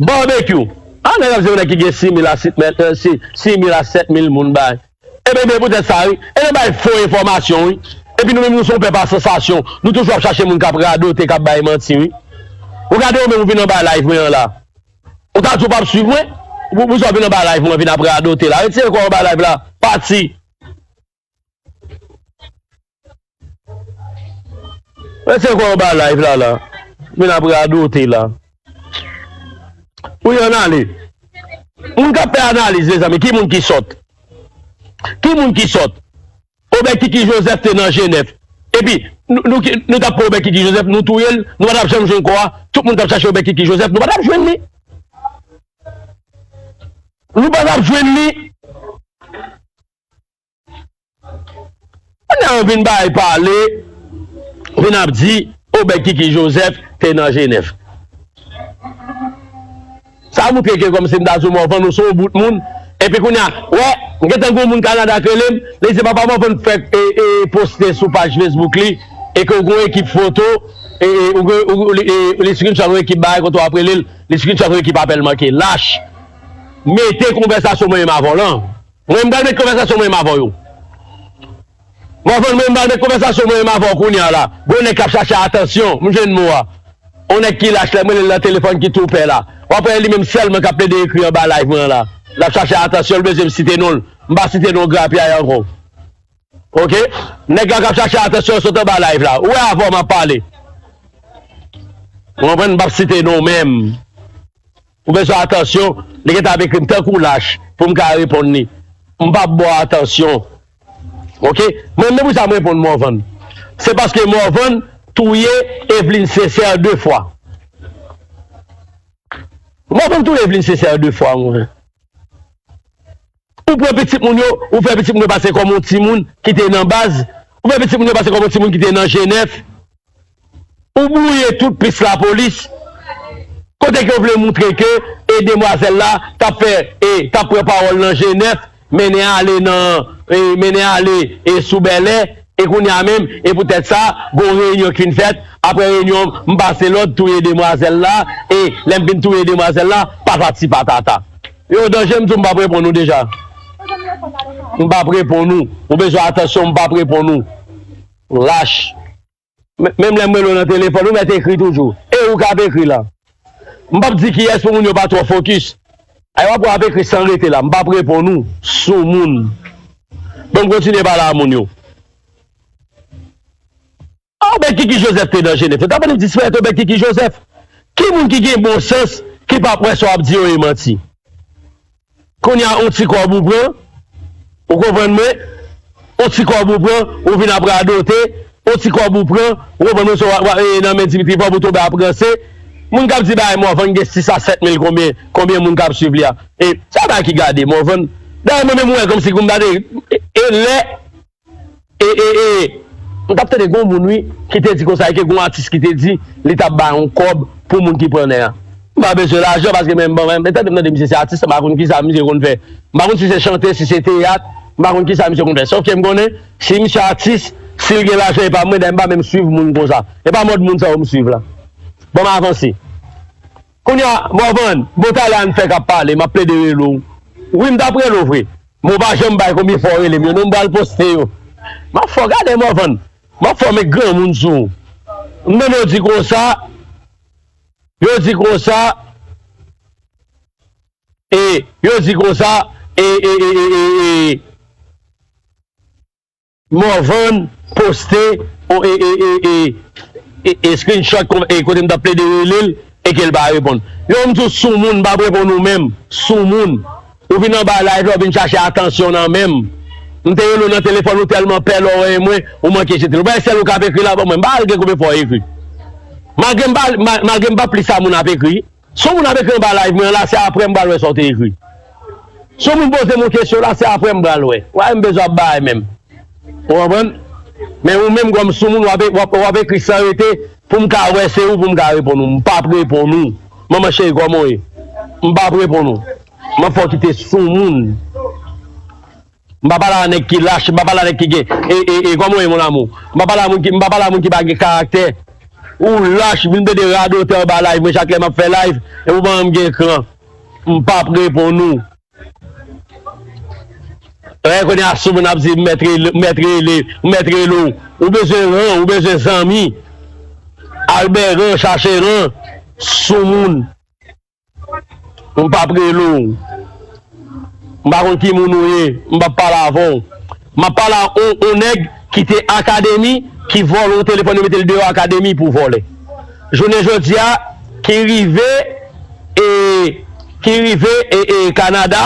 Babekyou. A, nèg ap di yon nèg ki gen sis mil a sèt mil, eh, sis mil a sèt mil moun bay. Ebyen, ebyen, poutèt sa, wi. E yo bay fo enfòmasyon, wi. Epi nou menm, nou se yon pèp a sansasyon. Nou toujou ap chache moun k ap radote, k ap bay manti, wi. Ou gade ou menm, ou vin anba live mwen an la. Ou ta di w p ap swiv mwen? Pou, pou sa w vin anba live mwen, vin ap radote la. Retire kò w anba live la. Pati. Mwen se kò anba live la, la. Vin ap radote la. Wi, ann ale. Moun k ap fè analiz, mezanmi, ki moun ki sòt? Ki moun ki sòt? Obed Kiki Joseph te nan Jenèf. Epi, nou, nou, nou t ap pran Obed Kiki Joseph, nou touye l, nou pa t ap janm jwenn kò a. Tout moun t ap chache Obed Kiki Joseph, nou pa t ap jwenn li. Nou pa t ap jwenn li. Kounye a, yo vin bay pale, vin ap di, Obed Kiki Joseph te nan Jenèf. Sa montre ke kòmsi m ta di w, Mòvan, ou se yon bout moun. Epi kounye a, wè, m gentan gen yon moun Kanada k rele m, li di, "Papa, Mòvan fèk, e, e, poste sou paj Facebook li, e ke w gen yon ekip foto, e, e, ou gen, ou, ou, e, li screenshot yon ekip bagay kote w ap rele l, li screenshot yon ekip apèl manke." Lach. Mete konvèsasyon mwen menm avè w lan. Mwen, m pral met konvèsasyon mwen menm avè w yo. Mòvan, mwen, m pral met konvèsasyon mwen menm avè w kounye a la. Gon nèg k ap chache atansyon, m jwenn mo a. On nèg ki lach la, m rele l nan telefòn ki tou pè la. W ap wè li menm sèlman k ap plede ekri anba live mwen an la. L ap chache atansyon, l bezwen m site non l. M pa site non grapyay ankò. Oke? Nèg la k ap chache atansyon sot anba live la. Ou wè avè w m ap pale. Ou konprann? M p ap site non w menm. Ou bezwen atansyon, li gentan ap ekri m tankou lach pou m ka reponn li. M p ap ba w atansyon. Oke? Mwen menm pou sa m reponn Mòvan. Se paske Mòvan touye Evelyne Sincère de fwa. Mòvan touye Evelyne Sincère de fwa, mwen. Ou pran pitit moun yo, ou fè pitit moun yo pase kòm yon timoun ki te nan baz, ou fè pitit moun yo pase kòm yon timoun ki te nan Jenèf. Ou bwouye tout pis lapolis. Kote ke w vle moutre ke, e, demwazèl la t ap fè, e, t ap pran pawòl nan Jenèf, mennen ale nan, e, mennen ale, e, sou Bèlè, e kounye a menm, e poutèt sa, gon reyinyon k fin fèt, apre reyinyon, m pase lòd touye demwazèl la, e lè m fin touye demwazèl la, patati patata. Yo danje, m di w m p ap reponn ou deja. M p ap reponn ou. Ou bezwen atansyon, m p ap reponn ou. Lach. Men, menm lè m rele w nan telefòn, ou mèt ekri toujou. E ou k ap ekri la. M p ap di kiyès pou moun yo pa twò fokis. Ay, w ap wè w ap ekri san rete la. M p ap reponn ou. Soumoun. Bon, m kontinye pale a moun yo. Obed Kiki Joseph te nan Jenèf. Yo ta vle m disparèt Obed Kiki Joseph. Ki moun ki gen bon sans, ki p ap wè sa w ap di yo e manti? Kounye a, yon ti kòb ou pran, ou konprann mwen? Yon ti kòb ou pran, ou vin ap radote, yon ti kòb ou pran, ou konprann mwen, se w ap, w ap, e, nan men Dimitri Vorbe ou tonbe ap ranse. Moun k ap di bagay Morvan gen sis a sèt mil konbyen, konbyen moun k ap swiv li a. E, sa bagay ki gade Morvan. Dayè, mwen menm, mwen wè kòmsi kounye a, e, e lè E, e, e, m t ap tande gon moun, wi, ki te di konsa, e ke gon atis ki te di li t ap bay yon kòb pou moun ki pran nè a. M pa bezwen lajan, paske men, bon, men, men tande m tande misye se atis, m pa konn kisa misye konn fè. M pa konn si se chante, si se teyat, m pa konn kisa misye konn fè. Sòf ke m konnen, si misye atis, si l gen lajan, e pa mwen, dayè m pa menm swiv moun konsa. E pa mòd moun sa yo m swiv la. Bon, m avanse. Kounye a, Morvan, bon, talè a n fè k ap pale, m ap plede rele w. Wi, m t ap rele w vre. Men w pa janm bay konbyen fwa w rele m yo, non, m pral poste yo. M ap fè w gade, Morvan. M ap fè w met granmoun sou ou. M tande yo di konsa, yo di konsa, e, yo di konsa, e, e, e, e, e, e, Morvan poste, o, e, e, e, e, e, e, screenshot kon, e, kote m t ap plede rele l, e ke l pa reponn. Yo, m di w soumoun, m p ap reponn ou menm, soumoun. Ou vin anba live la, ou vin chache atansyon nan men m. M te rele w nan telefòn, ou tèlman pè lè w wè mwen, ou manke jete l. Ou pa wè sèl ou k ap ekri la ban mwen, m pa al gen konbyen fwa w ekri. Malgre m pa, ma-, malgre m pa plis sa moun ap ekri. Si yon moun ap ekri anba live mwen an la, se apre m pral wè sa w te ekri. Si yon moun poze m yon kesyon la, se apre m pral wè. Wè, m bezwen ap bay menm. Ou konprann? Men ou menm kòm soumoun, w ap, w ap, w ap ekri san rete pou m ka wè se ou, pou m ka reponn ou. M p ap reponn ou. Manman cheri, kòman w ye? M p ap reponn ou. M ap fè w kite soumoun. M pa pale a nèg ki lach, m pa pale a nèg ki gen, e, e, e, kòman w ye, mon amour? M pa pale a moun ki, m pa pale a moun ki pa gen karaktè. Ou lach, vin plede radote anba live mwen chak lè m ap fè live, epi w pa janm gen kran. M p ap reponn ou. Wè, kounye a, soumoun ap di, m mèt rele, m mèt rele, m mèt rele w. Ou bezwen ran, ou bezwen zanmi. Al bè ran, chache ran. Soumoun. M p ap rele w. M pa konn ki moun ou ye. M p ap pale avè w. M ap pale a on, on nèg ki te akademi, ki vòlè yon telefòn, yo mete l deyò akademi pou vòlè. Jounen jodi a, ki rive, e, ki rive, e, e, Kanada,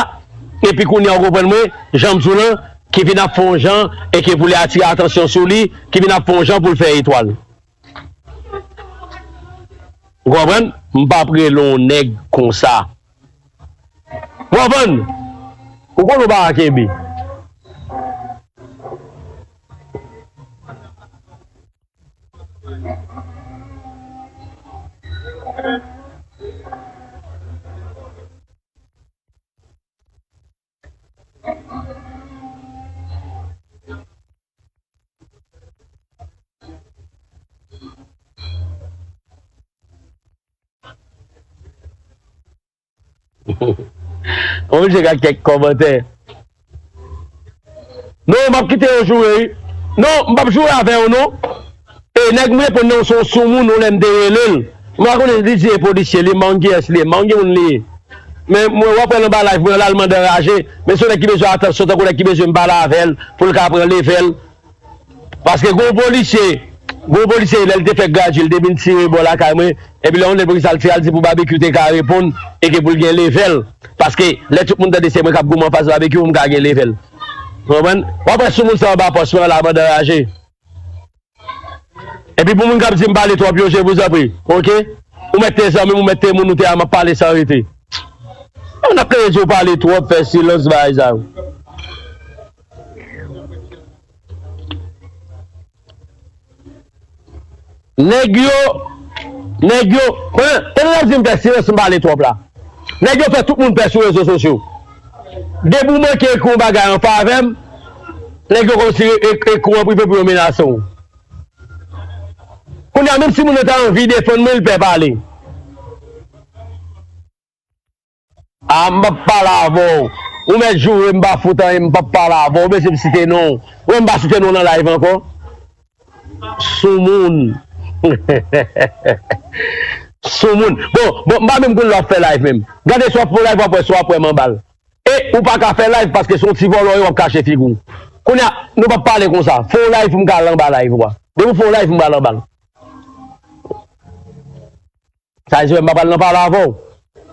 epi kounye a, ou konprann mwen, jan m di w lan, ki vin ap fè yon jan, e ke pou li atire atansyon sou li, ki vin ap fè yon jan pou l fè etwal. Ou konprann? M p ap rele yon nèg konsa. Ou konprann? Ou konn ou pa ka kenbe. Yon misye ka kèk kòmantè. Non, m ap kite yo joure, wi. Non, m p ap joure avè yo, non. E nèg m reponn nan, se yon soumoun, yon lè m te rele l. M pa konnen li di e polisye li, m pa konn kiyès li ye, m pa konn ki moun li ye. Men mwen, w ap wè l anba live mwen la, l mande anraje. Men se yon nèg ki bezwen atansyon, tankou nèg ki bezwen m pale avè l, pou l ka pran level. Paske gon polisye, gon polisye, lè l te fè gradye, l te vin tire bò lakay mwen, epi lè yon lè polis al tire, al di pou Babekyou te ka reponn, e ke pou l gen level. Paske lè tout moun tande se mwen k ap goumen anfas Babekyou, m ka gen level. Ou konprann? W ap wè soumoun sa anba pòs mwen la, mande anraje. Epi pou moun k ap di m pale twòp yo, je vous en prie, oke? Ou mèt te zanmi m, ou mèt te moun, ou te a m ap pale san rete. Moun ap plede di w pale twòp, fè silans, bagay sa yo. Nèg yo, nèg yo, tande, tande lè m di m fè silans, m pale twòp la. Nèg yo fè tout moun pè sou rezo sosyo. Depi w manke ekri yon bagay an favè m, nèg yo kòmsi e-, e-, ekri w an prive pou yo menase w. Kounye a, menm si moun nan ta anvi defann mwen, li pè pale. A, m p ap pale avè w. Ou mèt joure, m pa fout anyen, m p ap pale avè w. Ou bezwen m site non w? Ou wè m pa site non w nan live ankò? Soumoun. Soumoun. Bon, bon, m pa menm konn lè w ap fè live menm. Gade si w ap fè live, w ap wè, si w ap wè m anba l. E ou pa ka fè live paske se yon ti vòlò w ye, w ap kache figi w. Kounye a, nou p ap pale konsa. Fè yon live pou m ka al anba live ou a. Depi w fè yon live, m pral anba l. Sa vle di m pa pral nan pale avè w.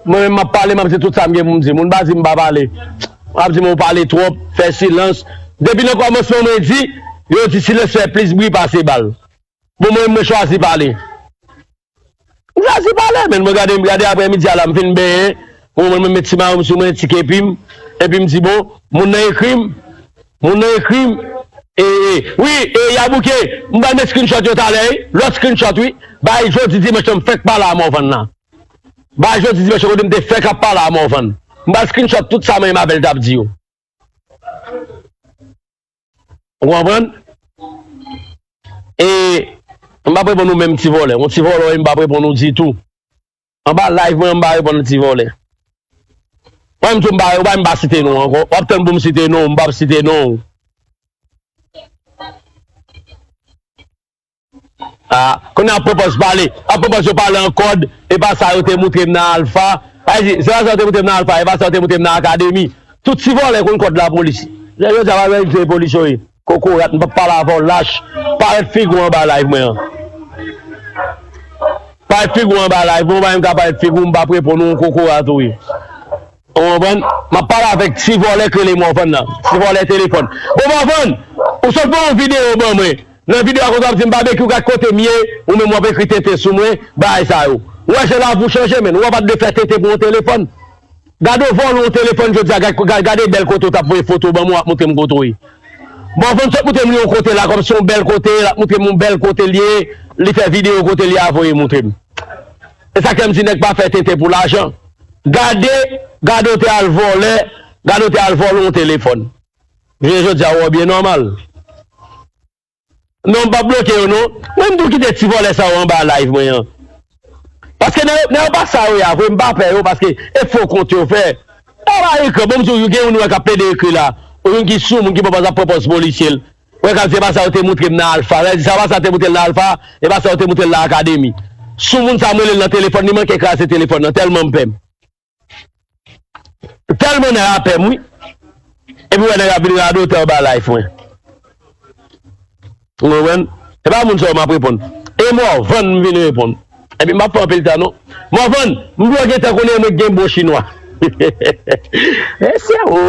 Mwen menm m ap pale, m ap di tout sa m gen pou m di. Moun pa di m pa pale. M ap di m ou pale twòp, fè silans. Depi nan kòmansman mwen di, yo di silans fè plis bri pase bal. Bon, mwen menm mwen chwazi pale. M chwazi pale, men mwen gade, gade aprè midi a la, m fin benyen. Bon, mwen, mwen met ti mayo m sou mwen, ti kepi m. Epi m di, bon, moun nan ekri m. Moun nan ekri m. E, e, wi, e, Yabouke, m ba met screenshot yo talè, wi. Lòt screenshot, wi. Bay jodi dimanch lan, m fèk pale a Morvan nan. Bay jodi dimanch lan, kote m te fèk ap pale a Morvan. M ba screenshot tout sa mwen menm avè l t ap di yo. Ou konprann? E m p ap reponn ou menm ti vòlè. Yon ti vòlè, m p ap reponn ou ditou. Anba live mwen, m pa reponn ti vòlè. Mwen, m tou, m pa, ou pa, m pa site non ankò. W ap tann pou m site non, m p ap site non. Ah, kounye a ap pwopòz pale, ap pwopòz yo pale an kòd, e pa sa yo te moutre m nan Alfa. Sa vle di, se pa sa yo te moutre m nan Alfa, e pa sa yo te moutre m nan Akademi. Tout ti vòlè konn kòd lapolis. Jodi a, pa vle di se polis yo ye. Kokorat, m p ap pale avè w lach. Parèt figi w anba live mwen an. Parèt figi w anba live mwen, ou pa menm ka parèt figi w, m p ap reponn ou, kokorat ou ye. Ou konprann? M ap pale avèk ti vòlè k rele Morvan nan. Ti vòlè telefòn. Bon, Morvan, ou sot fè yon videyo ban mwen. Nan videyo a, konsa w ap di m, Babekyou, gad kote m ye, ou menm w ap ekri tenten sou mwen, bagay sa yo. Ou wè jan lavi w chanje, menn. Ou wè pa t dwe fè tenten pou yon telefòn. Gade w vòlè yon telefòn jodi a, gad, gad, gade bèl kote w t ap voye foto ban mwen, w ap montre m kote w ye. Morvan sot montre m li yon kote la, kòmsi yon bèl kote, l ap montre m yon bèl kote l ye, li fè videyo kote l ye a voye montre m. E sa k fè m di nèg pa fè tenten pou lajan. Gade, gade w te al vòlè, gade w te al vòlè yon telefòn. Jounen jodi a, w wè w byen nòmal. Non, m p ap bloke yo, non. Mwen, m tou kite ti vòlè sa yo anba live mwen an. Paske nèg yo, nèg yo pa sa yo ye a vre, m pa pè yo, paske e fo kont yo fè. Yo pa ekri, bon, m di w, gen youn wè k ap plede ekri la. Ou youn ki sou moun ki pwopòz ap pwopòz polisye l. Wè k ap di, e pa sa yo te moutre m nan Alfa. Sa vle di, sa pa sa te moutre l nan Alfa, e pa sa yo te moutre l nan Akademi. Sou moun sa m rele l nan telefòn, li manke kraze telefòn nan, tèlman m pè m. Tèlman nèg la pè m, wi. Epi wè nèg la vin radotè anba live mwen. Ou konprann? E pa moun sa yo m ap reponn. E Morvan m vin reponn. Epi m p ap fè anpil tan non. Morvan, m dwe gentan konnen mwen gen bon chinwa. Mesye, o.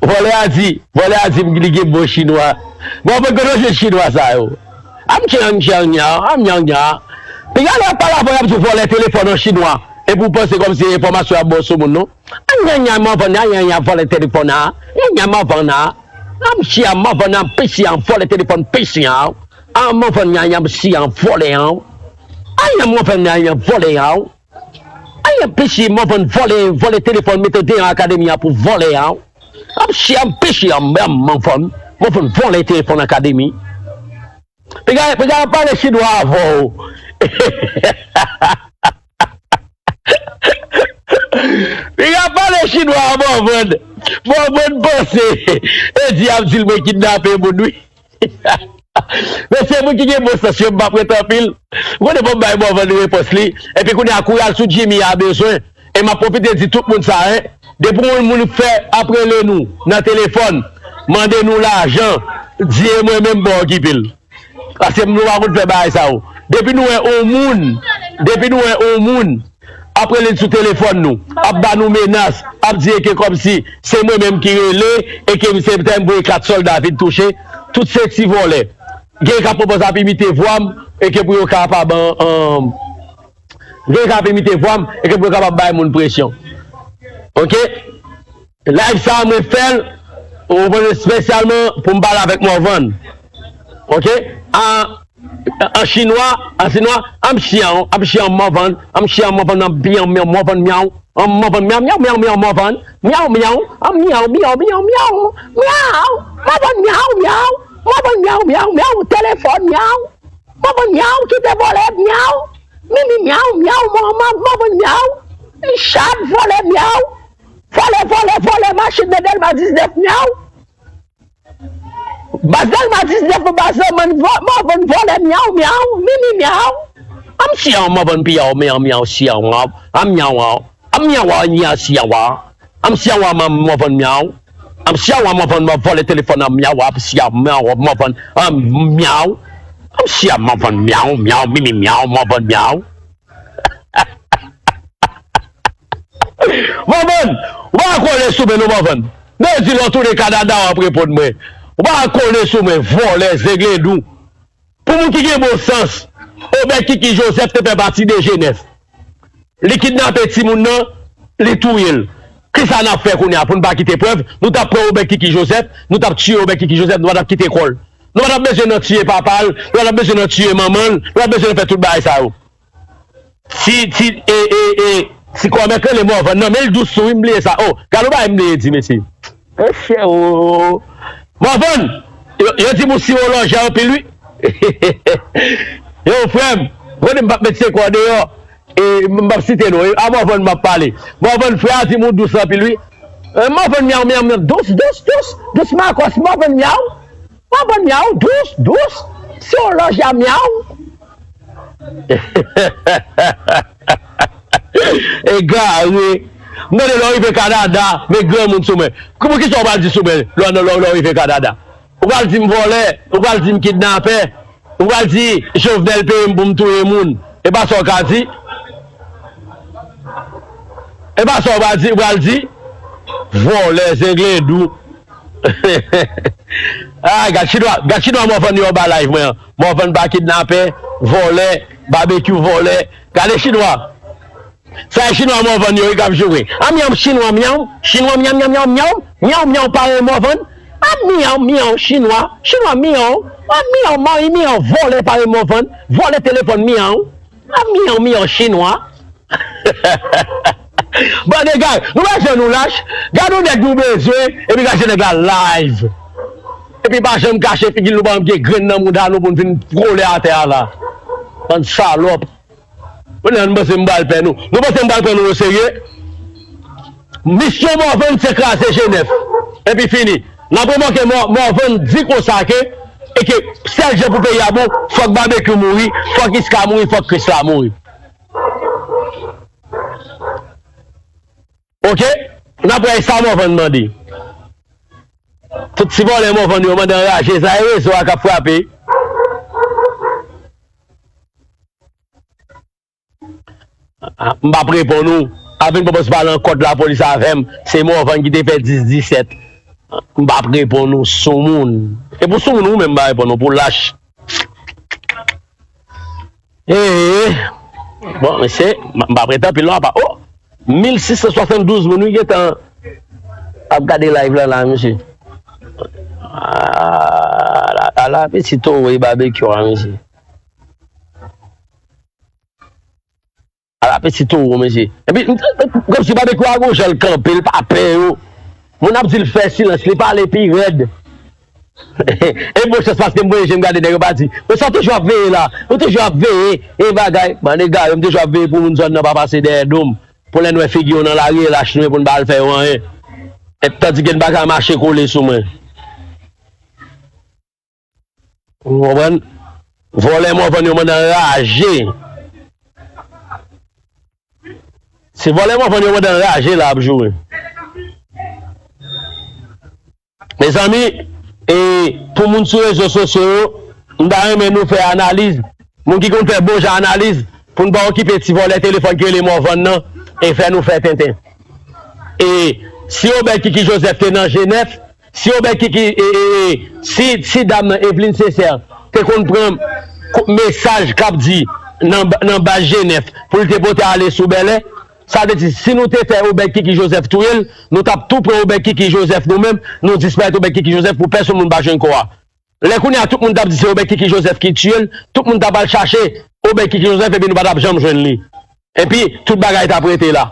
Vòlè a di, vòlè a di m li gen bon chinwa. Morvan, kote w jwenn chinwa sa yo? Am chan chan nya, am nya nya. Piga lè y ap pale avè w, y ap di w vòlè telefòn an chinwa. Epi w panse kòmsi enfòmasyon ap bon sou moun, non? An nya nya, Morvan, nya nya nya, vòlè telefòn an. Nya nya, Morvan an. Am chi an, Morvan an, pisi an, vòlè telefòn, pisi an. An Morvan nya nya, si an, vòlè an. An nya, Morvan nya nya, vòlè an. An nya, pisi, Morvan, vòlè, vòlè telefòn, mete devan akademi an pou vòlè an. Ap si an, pisi an, Morvan, Morvan, vòlè telefòn akademi. Piga, piga pale chinwa avè w. Piga pale chinwa a Morvan. Morvan panse e di ap di l mwen kidnape moun, wi. Men se moun ki gen bon sans yo, m p ap ret anpil. Ou konnen fò m bay Morvan repons li. Epi kounye a, kou y al sou Jimmy a bezwen. E m ap pwofite di tout moun sa, en. Depi yon moun fè ap rele nou nan telefòn, mande nou lajan, di e mwen menm m pa okipe l. Paske nou pa konn fè bagay sa yo. Depi nou wè yon moun, depi nou wè yon moun ap rele n sou telefòn nou, ap ba nou menas, ap di e ke kòmsi se mwen menm ki rele, e ke se tè m voye kat sòlda vin touche, tout se ti vòlè. Gen k ap pwopòz ap imite vwa m, e ke pou yo kapab, an, an, Gen k ap imite vwa m, e ke pou yo kapab bay moun presyon. Oke? Live sa a, mwen fè l, ou konprann, espesyalman pou m pale avèk Morvan. Oke? An, an chinwa, an chinwa, an m chiyan, an m chiyan Morvan, an m chiyan Morvan, an m chiyan Morvan myaw, an Morvan myaw, myaw, myaw, myaw, Morvan, myaw, myaw, an myaw, myaw, myaw, myaw, myaw, Morvan myaw, myaw, Morvan myaw, myaw, myaw, telefòn myaw. Mòvann myaw, kite vòlè myaw. Mimi myaw, myaw, mò, mò, mòvann myaw. Chat, vòlè myaw. Vòlè, vòlè, vòlè, machin nan Dèlma diznèf myaw. Baz Dèlma diznèf, baz nan mòn, vò-, mòvann vòlè myaw, myaw, mimi myaw. Am si an mòvann pyaw, myaw, myaw, si an waw. Am myaw, waw. Am myaw, waw, myaw, si an waw. Am si an waw, mòvann myaw. Am si an waw, mòvann, mò, vòlè telefòn an myaw, am si an myaw, mòvann, am myaw. Am si an mòvann myaw, myaw, mimi myaw, mòvann myaw. Mòvann, ou pa kole sou mwen non, Mòvann. Depi lè w tounen Kanada, w ap reponn mwen. Ou pa kole sou mwen, vòlè, zenglendou. Pou moun ki gen bon sans, Obed Kiki Joseph te fè pati de G nèf. Li kidnape timoun nan, li touye l. Kisa n ap fè kounye a pou n pa kite prèv? Nou t ap pran Obed Kiki Joseph, nou t ap tiye Obed Kiki Joseph, nou pa t ap kite kò l. Nou pa t ap bezwen nan tiye papa l, nou pa t ap bezwen nan tiye manman l, nou pa t ap bezwen nan fè tout bagay sa yo. Ti, ti, e, e, e, ti kòmè k rele Mòvann nan, men l dous tou wi, m bliye sa. O, gade yon bagay m bliye di, mesye. Mesye, o. Mòvann, yo, yo di m ou sirolòjè anpil, wi. Yo, frè m, konnen m p ap met se kò deyò. E, m p ap site non, e, a Mòvann m ap pale. Mòvann, frè a di m ou dous anpil, wi. E, Mòvann myaw, myaw, myaw, dous, dous, dous, dous Makòs, Mòvann myaw. Mòvann myaw, dous, dous, sirolòjè a myaw. Egare. M tande lè w rive Kanada, met granmoun sou mwen. Kouman, kisa w pral di sou mwen lè w, lè w, lè w rive Kanada? Ou pral di m vòlè, ou pral di m kidnapè, ou pral di Jovenel peye m pou m touye moun. E pa sa w ka di? E pa sa w pral di, ou pral di? Vòlè, zenglendou. Ah, gad chinwa, gad chinwa Mòvann yo anba live mwen an. Mòvann pa kidnapè, vòlè, babekyou vòlè. Gade chinwa. Sa e chinwa Mòvann yo wi k ap joure. Ah, myaw, chinwa, myaw, chinwa, myaw, myaw, myaw, myaw, myaw, myaw, parèy Mòvann. Ah, myaw, myaw, chinwa, chinwa, myaw. Ah, myaw, mari, myaw, vòlè parèy Mòvann. Vòlè telefòn, myaw. Ah, myaw, myaw, chinwa. Bann egare, nou pa jan nou lach. Gade yon nèg nou bezwen, epi gade nèg la live. Epi pa janm kache figi l, nou pa janm gen grenn nan mouda nou pou n vin kole atè a la. Bann salòp. Kounye a nou panse m pral pè nou. Nou panse m pral pran nou oserye? Misyon Mòvann se kraze G nèf. Epi fini. N ap remake Mò-, Mòvann di konsa ke, e ke sèl jan pou peyi a bon, fòk Babekyou mouri, fòk Iska mouri, fòk Krisla mouri. Oke? N ap wè sa Mòvann mande. Tout ti vòlè Mòvann yo mande anraje, sa e rezo a k ap frape. M p ap reponn ou. A vin pwopòz pale an kòd lapolis avè m, se Mòvann ki te fè dis disèt. M p ap reponn ou, soumoun. E pou soumoun ou menm m pa reponn ou, pou lach. Ee, bon, mesye, m p ap rete anpil non, apa. O! Mil sis san swasanndouz moun, wi, gentan ap gade live la, la, mesye. Ala, ala, ala, piti towo e Babekyou a, mesye. Ala, piti towo, mesye. Epi, m, m, m, kòmsi Babekyou a gon jan l kanpe, l pa pè yo. Moun ap di l fè silans, li pale pi rèd. E bon chans paske m voye je m gade nèg yo pa di. Men sa w toujou ap veye la. Ou toujou ap veye. E bagay. Bann egare, m toujou ap veye pou moun zòn nan pa pase dèyè do m. Pou lè n wè figi yo nan lari, e lach nou ye pou n pa al fè yo anyen. E tandike n pa ka mache kole sou mwen. Ou konprann? Vòlè Mòvann yo mande anraje. Se vòlè Mòvann yo mande anraje la ap joure. Mezanmi, e pou moun sou rezo sosyo yo, m ta renmen nou fè analiz. Moun ki konn fè bon jan analiz, pou n pa okipe ti vòlè telefòn ki rele Mòvann nan, e fè nou fè tenten. E si Obed Kiki Joseph te nan G nèf, si Obed Kiki, e, e, e, si, si dam nan Evelyne Sincère te konn pran ko-, mesaj k ap di nan, nan baz G nèf pou l te pote ale sou Bèlè, sa vle di, si nou te fè Obed Kiki Joseph touye l, nou t ap tou pran Obed Kiki Joseph nou menm, nou disparèt Obed Kiki Joseph pou pèsonn moun pa jwenn kò a. Lè kounye a tout moun t ap di se Obed Kiki Joseph ki tiye l, tout moun t ap al chache Obed Kiki Joseph epi nou pa t ap janm jwenn li. Epi tout bagay t ap rete la.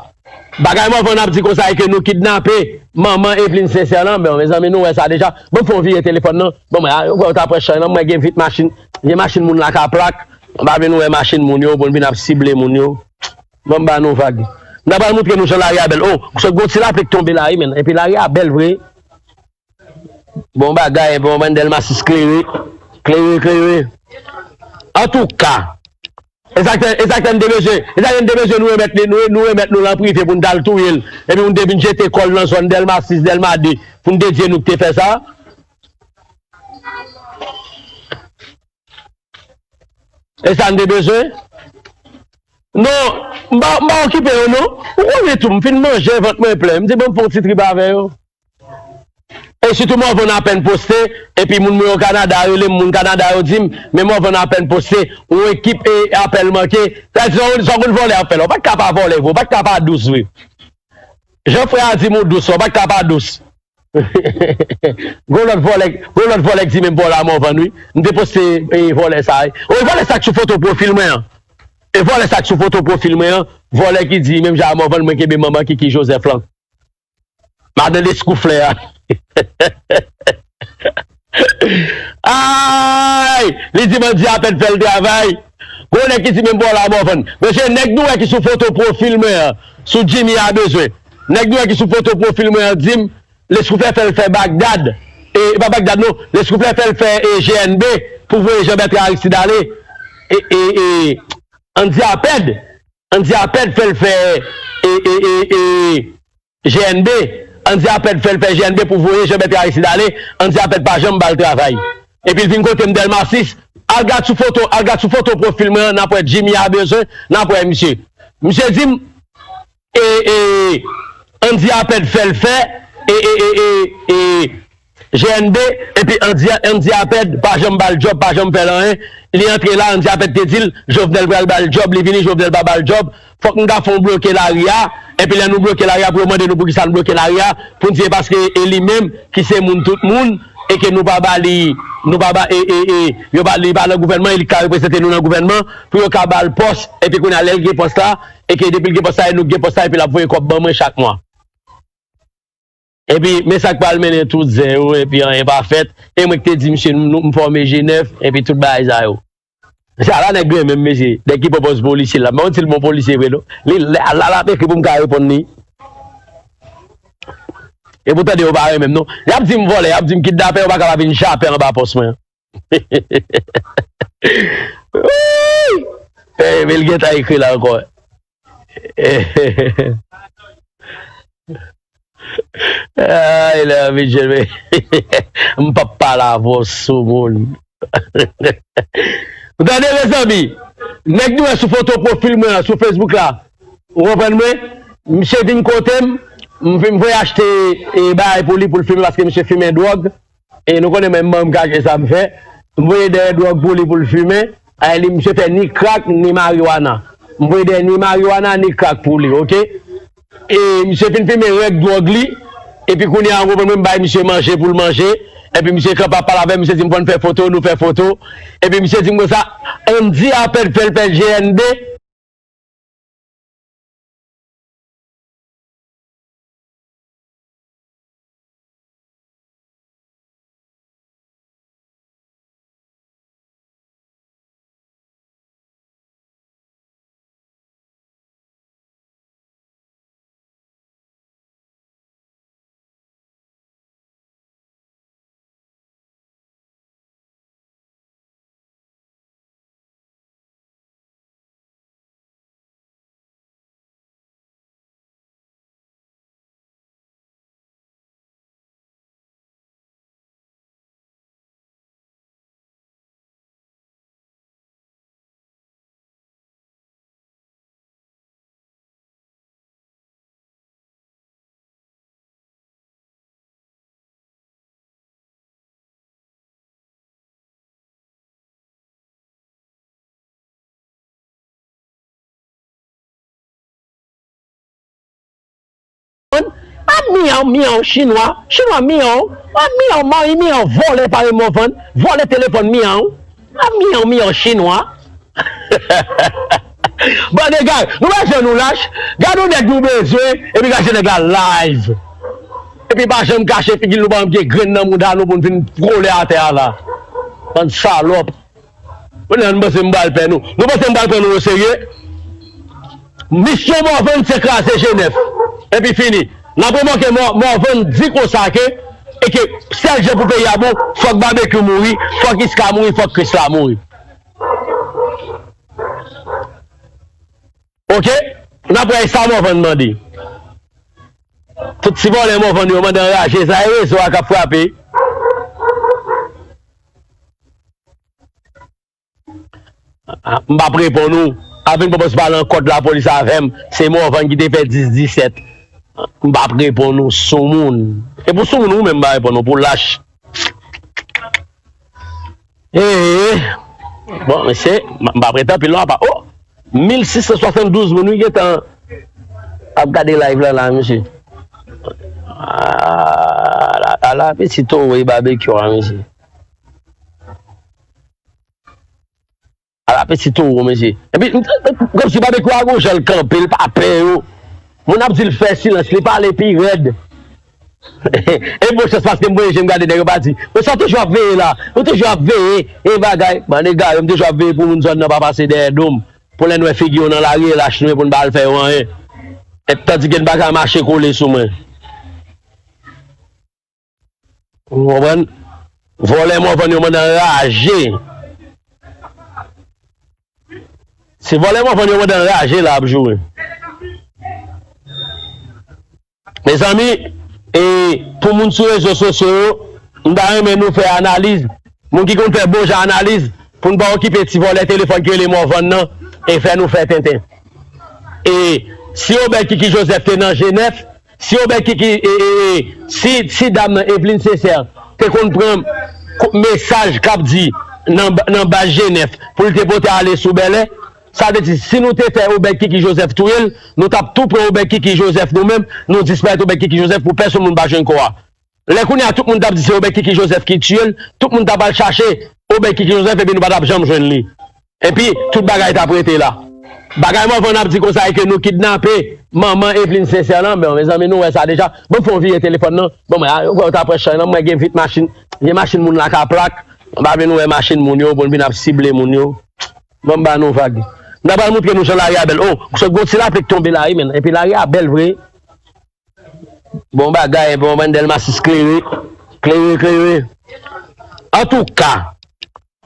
Bagay Mòvann ap di konsa e ke nou kidnape manman Evelyne Sincère lan, bon, mezanmi, nou wè sa deja. Bon, fè yon vire telefòn nan. Bon, mwen, a, ou wè, ou ta pran chay lan, mwen gen vit machin, gen machin moun la ka plak. Ann pa vin wè machin moun yo, pou n vin ap sible moun yo. Bon, m ba nou vag. M ta pral montre nou jan lari a bèl. O, sot gon ti lapli k tonbe la, wi, men. Epi lari a bèl vre. Bon bagay, bon, bann Dèlma sis klere. Klere, klere. Antouka, e sa k fè, e sa k fè n te bezwen, e sa k fè n te bezwen nou remèt li, nou, nou remèt nou lan prive pou n t al touye l. Epi pou n te vin jete kò l nan zòn Dèlma sis, Dèlma de, pou n te di e nou k te fè sa. E sa n te bezwen? Non, m pa, m pa okipe yo, non. Ou konnen tou, m fin manje, vant mwen plen. M di, "Ban m fè yon ti trip avè yo." E sitou, Morvan apèn poste, epi moun mwen yo Kanada rele m, moun Kanada yo di m, "Men Morvan apèn poste, yon ekip e apèl manke." Sa di, sa w konn vòlè ap fè la. Ou pa t ka pa vòlè vre, ou pa t ka pa dous vre. Jan frè a di m ou dous, ou pa t ka pa dous. Gon lòt vòlè, gon lòt vòlè k di menm vòlè a Morvan, wi. M te poste e vòlè sa a. O, e vòlè sa k sou foto pwofil mwen an. E vòlè sa k sou foto pwofil mwen an, vòlè ki di menm jan a Morvan, mwen kenbe manman Kiki Joseph lan. Madan Leskouflè a. Ay! Li di bandi a pèd fè l travay. Gon nèg ki di menm vòlè a Morvan. Mesye, nèg nou wè ki sou foto pwofil mwen an, sou Jimmy a bezwen. Nèg nou wè ki sou foto pwofil mwen an di m, Leskouflè fè l fè Bagdad. E, e pa Bagdad non, Leskouflè fè l fè e, G N B pou voye Jean Bertrand Aristide ale. E, e, e, Andy Apèd, Andy Apèd fè l fè e, e, e, e, G N B, Andy Apèd fè l fè G N B pou voye Jean Bertrand Aristide ale, Andy Apèd pa janm ba l travay. Epi l vin kote m Dèlma sis, al gad sou foto, al gad sou foto pwofil mwen an, n ap wè Jimmy a bezwen, n ap wè misye. Misye di m, e, e, Andy Apèd fè l fè, e, e, e, e, e, G N B, epi Andy, Andy Apèd pa janm ba l djòb, pa janm fè l anyen. Li antre la, Andy Apèd te di l, Jovenel pral ba l djòb, li vini, Jovenel pa ba l djòb. Fòk nou ta fè yon bloke lari a, epi lè nou bloke lari a, pou yo mande nou poukisa nou bloke lari a, pou n di e paske e li menm ki se moun tout moun, e ke nou pa ba li, nou pa ba, e, e, e, yo pa, li pa nan gouvènman, e li ka reprezante nou nan gouvènman, pou yo ka ba l pòs, epi kounye a lè l gen pòs la, e ke depi l gen pòs la, e nou gen pòs la, epi l ap voye kòb ban mwen chak mwa. Epi, men sa k pral mennen tout zen yo, epi anyen pa fèt. E mwen ki te di misye, m, m fòme G nèf, epi tout bagay sa yo. Se ala nèg renmen m, mesye. Nèg ki pran pòz polisye la. Mwen di l bon polisye vre, non. Li, l, ala l ap ekri pou m ka reponn li. E pou tande yo pa renmen m, non. Y ap di m vòlè, y ap di m kidnapè, yo pa ka pa vin jape anba pòs mwen. Wouy! Epi l gentan ekri la ankò. Ay, lè anvi jwe, m p ap pale avè w, soumoun. Ou tande, mezanmi? Nèg nou wè sou foto pwofil mwen an, sou Facebook la. Ou konprann mwen? Misye vin kote m, m vin voye achte, e, bagay pou li, pou l fimen, paske misye fimen dwòg. E nou konnen mwen, m ban m kache sa m fè. M voye dèyè dwòg pou li pou l fimen. Ay, li, misye fè ni krak, ni mariwana. M voye dèyè ni mariwana, ni krak pou li, oke? E misye fin fimen rèk dwòg li. Epi kounye a, ou konprann mwen, m bay misye manje pou l manje. Epi misye kanpe ap pale avè m, misye di m fò n fè foto, nou fè foto. Epi misye di m konsa, Andy Apèd fè l fè G N B. A miyaw, miyaw, chinwa, chinwa, miyaw, a miyaw, mari, miyaw, vòlè, parèy Mòvann, vòlè telefòn, miyaw, a miyaw, miyaw, chinwa. Bann egare, nou bezwen nou lach, gade yon nèg nou bezwen, epi gade nèg la live. Epi pa janm kache figi l, nou pa janm gen grenn nan mouda nou pou n vin kole atè a la. Bann salòp. Kounye a nou panse m pral pè nou. Nou panse m pral pran nou oserye? Misyon Mòvann se kraze G nèf. Epi fini. N ap remake Mò-, Mòvann di konsa ke, e ke sèl jan pou peyi a bon, fòk Babekyou mouri, fòk Iska mouri, fòk Krisla mouri. Oke? N ap wè sa Mòvann mande. Tout ti vòlè Mòvann yo mande anraje, sa e rezo a k ap frape. M p ap reponn ou. a vin pran pòz pale an kòd lapolis avè m, se Morvan ki te fè dis disèt. M p ap reponn ou soumoun. E pou soumoun ou menm m pa reponn ou, pou lach. Ee, bon, mesye, m m p ap rete anpil non, apa, oh, mil sis san swasanndouz moun, wi, gentan ap gade live la, la, mesye. Ah, ala, ala, piti towo e babekyou a, mesye. Ala, piti towo, mesye. Epi, m, m, kòmsi babekyou a gon jan l kanpe, l pa pè yo. Moun ap di l fè silans, li pale pi rèd. E bon chans paske m voye je m gade nèg yo pa di, "Bon, sa w toujou ap veye la? Ou toujou ap veye?" E bagay, bann egare, m toujou ap veye pou moun zòn nan pa pase dèyè do m. Pou lè n wè figi yo nan lari, e lach nou ye pou n pa al fè yo anyen. E tandike n pa ka mache kole sou mwen. Ou konprann? Vòlè Morvan yo mande anraje. Se vòlè Morvan yo mande anraje la ap joure. Mezanmi, e pou moun sou rezo sosyo yo, m ta renmen nou fè analiz. Moun ki konn fè bon jan analiz, pou n pa okipe ti vòlè telefòn ki rele Morvan nan, e fè nou fè tenten. E si Obed Kiki Joseph te nan G nèf, si Obed Kiki, e, e, e, si, si dam nan, Evelyne Sincère, te konn pran ko- mesaj k ap di nan, nan baz G nèf pou l te pote ale sou Bèlè, sa vle di, si nou te fè Obed Kiki Joseph touye l, nou t ap tou pran Obed Kiki Joseph nou menm, nou disparèt Obed Kiki Joseph pou pèsonn moun pa jwenn kò a. Lè kounye a, tout moun t ap di se Obed Kiki Joseph ki tiye l, tout moun t ap al chache Obed Kiki Joseph epi nou pa t ap janm jwenn li. Epi, tout bagay t ap rete la. Bagay Morvan ap di konsa e ke nou kidnape manman Evelyne Sincère lan, bon, mezanmi, nou wè sa deja. Bon, fè yon vire telefòn nan. Bon, mwen, a, ou wè, ou ta pran chay lan, mwen gen vit machin, gen machin moun la ka plak. M pa vle nou wè machin moun yo, pou n vin ap sible moun yo. Bon, m ba nou vag. M ta pral montre nou jan lari a bèl. Oh, sot gon ti lapli k tonbe la, wi, men. Epi lari a bèl vre. Bon bagay, bon, bann Dèlma sis klere. Klere, klere. Antouka,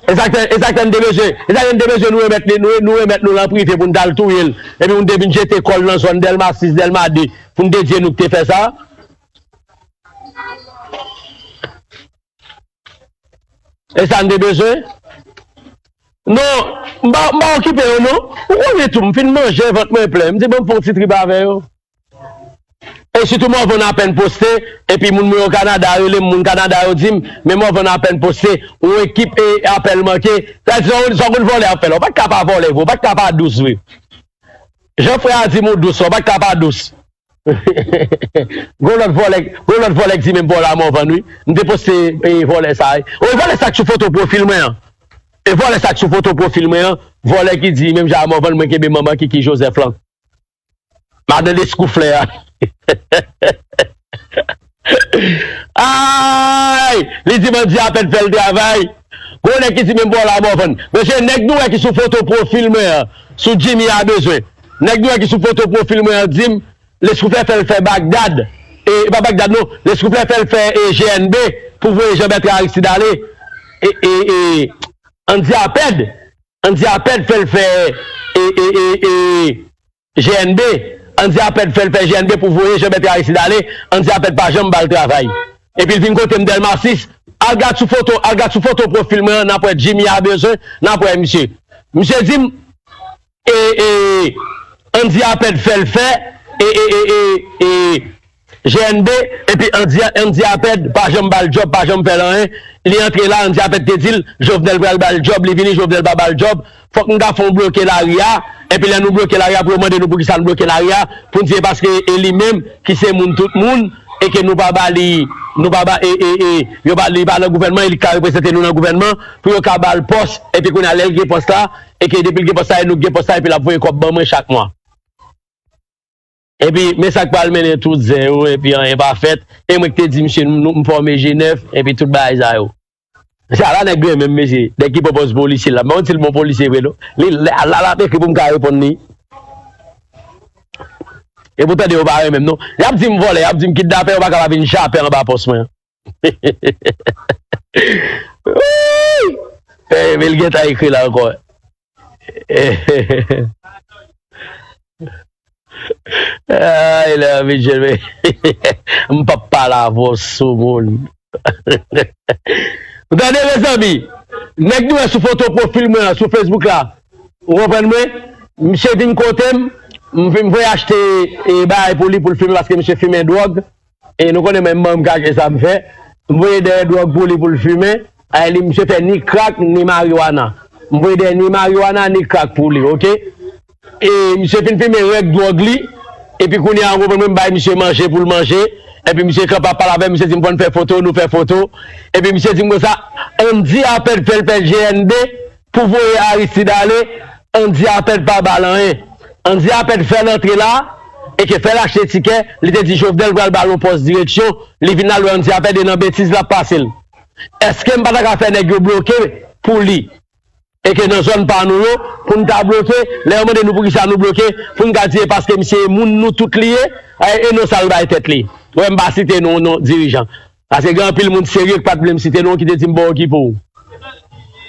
e sa k fè, e sa k fè n te bezwen, e sa k fè n te bezwen nou remèt li, nou, nou remèt nou lan prive pou n t al touye l. Epi pou n te vin jete kò l nan zòn Dèlma sis, Dèlma de, pou n te di e nou k te fè sa. E sa n te bezwen? Non, m pa, m pa okipe yo, non. Ou konnen tou, m fin manje, vant mwen plen. M di, "Ban m fè yon ti trip avè yo." E sitou Morvan apèn poste, epi moun mwen yo Kanada rele m, moun Kanada yo di m, "Men Morvan apèn poste, yon ekip e apèl manke." Sa di, sa w, sa w konn vòlè ap fè la. Ou pa t ka pa vòlè vre, ou pa t ka pa dous vre. Jan frè a di m ou dous, ou pa t ka pa dous. Gon lòt vòlè, gon lòt vòlè k di menm vòlè a Morvan, wi. M te poste, e, vòlè sa a. O, e vòlè sa k sou foto pwofil mwen an. E vòlè sa k sou foto pwofil mwen an. Vòlè ki di menm jan a Morvan, mwen kenbe manman Kiki Joseph lan. Madan Leskouflè a. Ay! Li di bandi a pèd fè l travay. Gon nèg ki di menm vòlè a Morvan. Mesye, nèg nou wè ki sou foto pwofil mwen an, sou Jimmy a bezwen. Nèg nou wè ki sou foto pwofil mwen an di m, Leskouflè fè l fè Bagdad. E, e pa Bagdad non, Leskouflè fè l fè, e, G N B pou voye Jean Bertrand Aristide ale. E, e, e, Andy Apèd, Andy Apèd fè l fè, e, e, e, e, G N B. Andy Apèd fè l fè G N B pou voye Jean Bertrand Aristide ale. Andy Apèd pa janm ba l travay. Epi l vin kote m Dèlma sis. Al gad sou foto, al gad sou foto pwofil mwen an, n ap wè Jimmy a bezwen, n ap wè misye. Misye di m, e, e, Andy Apèd fè l fè, e, e, e, e, e, G N B, epi Andy, Andy Apèd pa janm ba l djòb, pa janm fè l anyen. Li antre la, Andy Apèd te di l, Jovenel pral ba l djòb, li vini, Jovenel pa ba l djòb. Fòk nou ta fè yon bloke lari a, epi lè nou bloke lari a, pou yo mande nou poukisa nou bloke lari a, pou n di e paske e li menm ki se moun tout moun, e ke nou pa ba li, nou pa ba, e, e, e, yo pa, li pa nan gouvènman, e li ka reprezante nou nan gouvènman, pou yo ka ba l pòs, epi kounye a lè l gen pòs la, e ke depi l gen pòs la, e nou gen pòs la, epi l ap voye kòb ban mwen chak mwa. Epi, men sa k pral mennen tout zen yo, epi anyen pa fèt. E mwen ki te di misye, nou, m fòme G nèf, epi tout bagay sa yo. Sa la nèg renmen m, mesye. Nèg ki pran pòz polisye la. M pa konn si l bon polisye vre, non. Li, la, la, l ap ekri pou m ka reponn li. E pou tande yo pa renmen m, non. Y ap di m vòlè, y ap di m kidnapè, yo pa kapab vin jape anba pòs mwen. Wouy! Eh, men l gentan ekri la ankò. Ay, la, Michel, men, m p ap pale avè w, soumoun. Ou tande, mezanmi? Nèg nou wè sou foto pwofil mwen an, sou Facebook la. Ou konprann mwen? Misye vin kote m, m vin voye achte e, bagay pou li pou l fimen paske misye fimen dwòg. E nou konnen mwen, m manm kache sa m fè. M voye dèyè dwòg pou li pou l fimen. Ay, li, misye fè ni krak, ni mariwana. M voye dèyè ni mariwana, ni krak pou li, oke? E misye fin fimen rèk dwòg li. Epi kounye a, w konprann mwen, m bay misye manje pou l manje. Epi misye kanpe ap pale avè m, misye di m fò n fè foto, nou fè foto. Epi misye di m konsa, Andy Apèd fè l fè G N B pou voye Aristide ale, Andy Apèd pa ba l anyen. Andy Apèd fè l antre la, e ke fè l achte tikè, li te di Jovenel pral ba l yon pòs direksyon, li vin la, l wè Andy Apèd e nan betiz l ap pase l. Èske m pa ta ka fè nèg yo bloke pou li? E ke nan zòn pa nou yo, pou n ta bloke, lè yo mande nou poukisa nou bloke, pou n ka di e paske misye e moun nou tout li ye, e, e non sa l bay tèt li. Ou wè m pa site non, non dirijan. Paske gen anpil moun serye k pa t vle m site non ki te di m bon okipe w.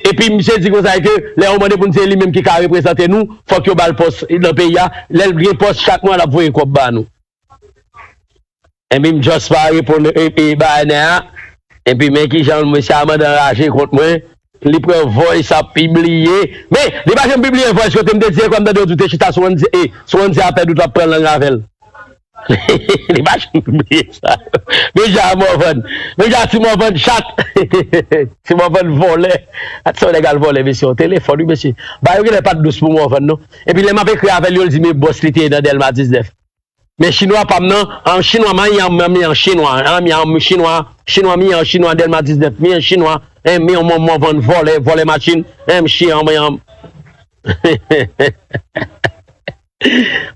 Epi misye di konsa ke lè yo mande pou n se li menm ki ka reprezante nou, fòk yo ba l pòs nan peyi a. Lè l gen pòs chak mwa l ap voye kòb ba nou. Epi m just pa reponn e, e, bagay nè a. Epi men kijan mesye a mande anraje kont mwen. Li pran voice ap pibliye. Men, li pa janm pibliye voice kote m te di e kòm tande yo di w te chita sou Andy, e, sou Andy Apèd ou t ap pran lang avè l. Li pa janm pibliye sa. Men jan Morvan. Men jan ti Morvan chat. Ti Morvan vòlè. At sa w nèg al vòlè mesye yon telefòn wi mesye. Bagay yo genlè pa t dous pou Morvan non. Epi lè m ap ekri avè l yo l di men bòs li te ye nan Dèlma diznèf. Men chinwa pa m nan, an chinwa, manyan, manyan chinwa, an, mi an chinwa, chinwa, mi an chinwa, Dèlma diznèf, mi an chinwa, en, mi an mò, mò vann vòlè, vòlè machin, en, m chi an, manyan.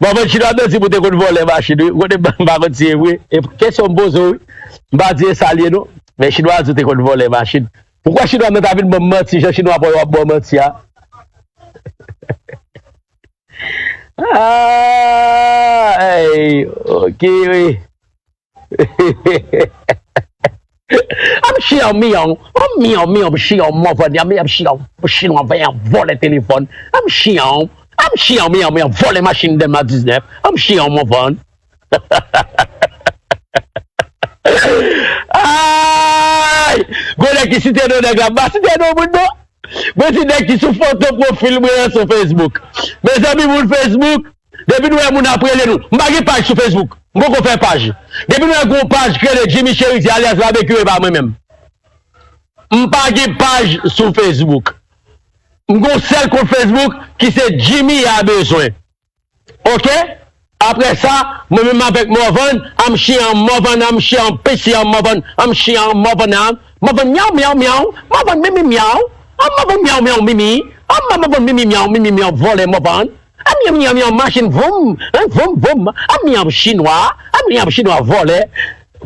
Bon, mwen chinwa ap di pou te konn vòlè machin, wi, kote m pa konn si e vre, e kesyon m poze w, wi, m pa di e sa l ye, non, men chinwa di w te konn vòlè machin. Poukwa chinwa nan ta vin ban m manti, jan chinwa pa yo ap ba w manti a? Ah, hey, ok, wi. Am chiyan miyan, am miyan miyan, am chiyan mòvan, am chiyan chinwa, vèyan vòlè telefòn. Am chiyan, am chiyan miyan miyan, vòlè machin Dèlma diznèf. Am chiyan mòvan. Ay! Gwo nèg ki site non nèg la, m pa site non moun non. Mwen di nèg ki sou foto pwofil mwen an sou Facebook. Mezanmi, moun Facebook, depi nou wè moun ap rele nou. M pa gen paj sou Facebook. M poko fè paj. Depi nou wè gon paj ki rele Jimmy Cherizier alyas Babekyou, e pa mwen menm. M pa gen paj sou Facebook. M gon sèl kont Facebook ki se Jimmy a bezwen. Ok? Apre sa, mwen menm avèk Morvan, am chiyan Morvan, am chiyan pisiyan Morvan, am chiyan Morvan, am Morvan myaw myaw myaw, Morvan mimi myaw, am Morvan myaw myaw mimi, am Morvan mimi myaw mimi myaw, vòlè Morvan, am myaw myaw myaw, machin voum, en, voum voum, am myaw chinwa, am myaw chinwa vòlè.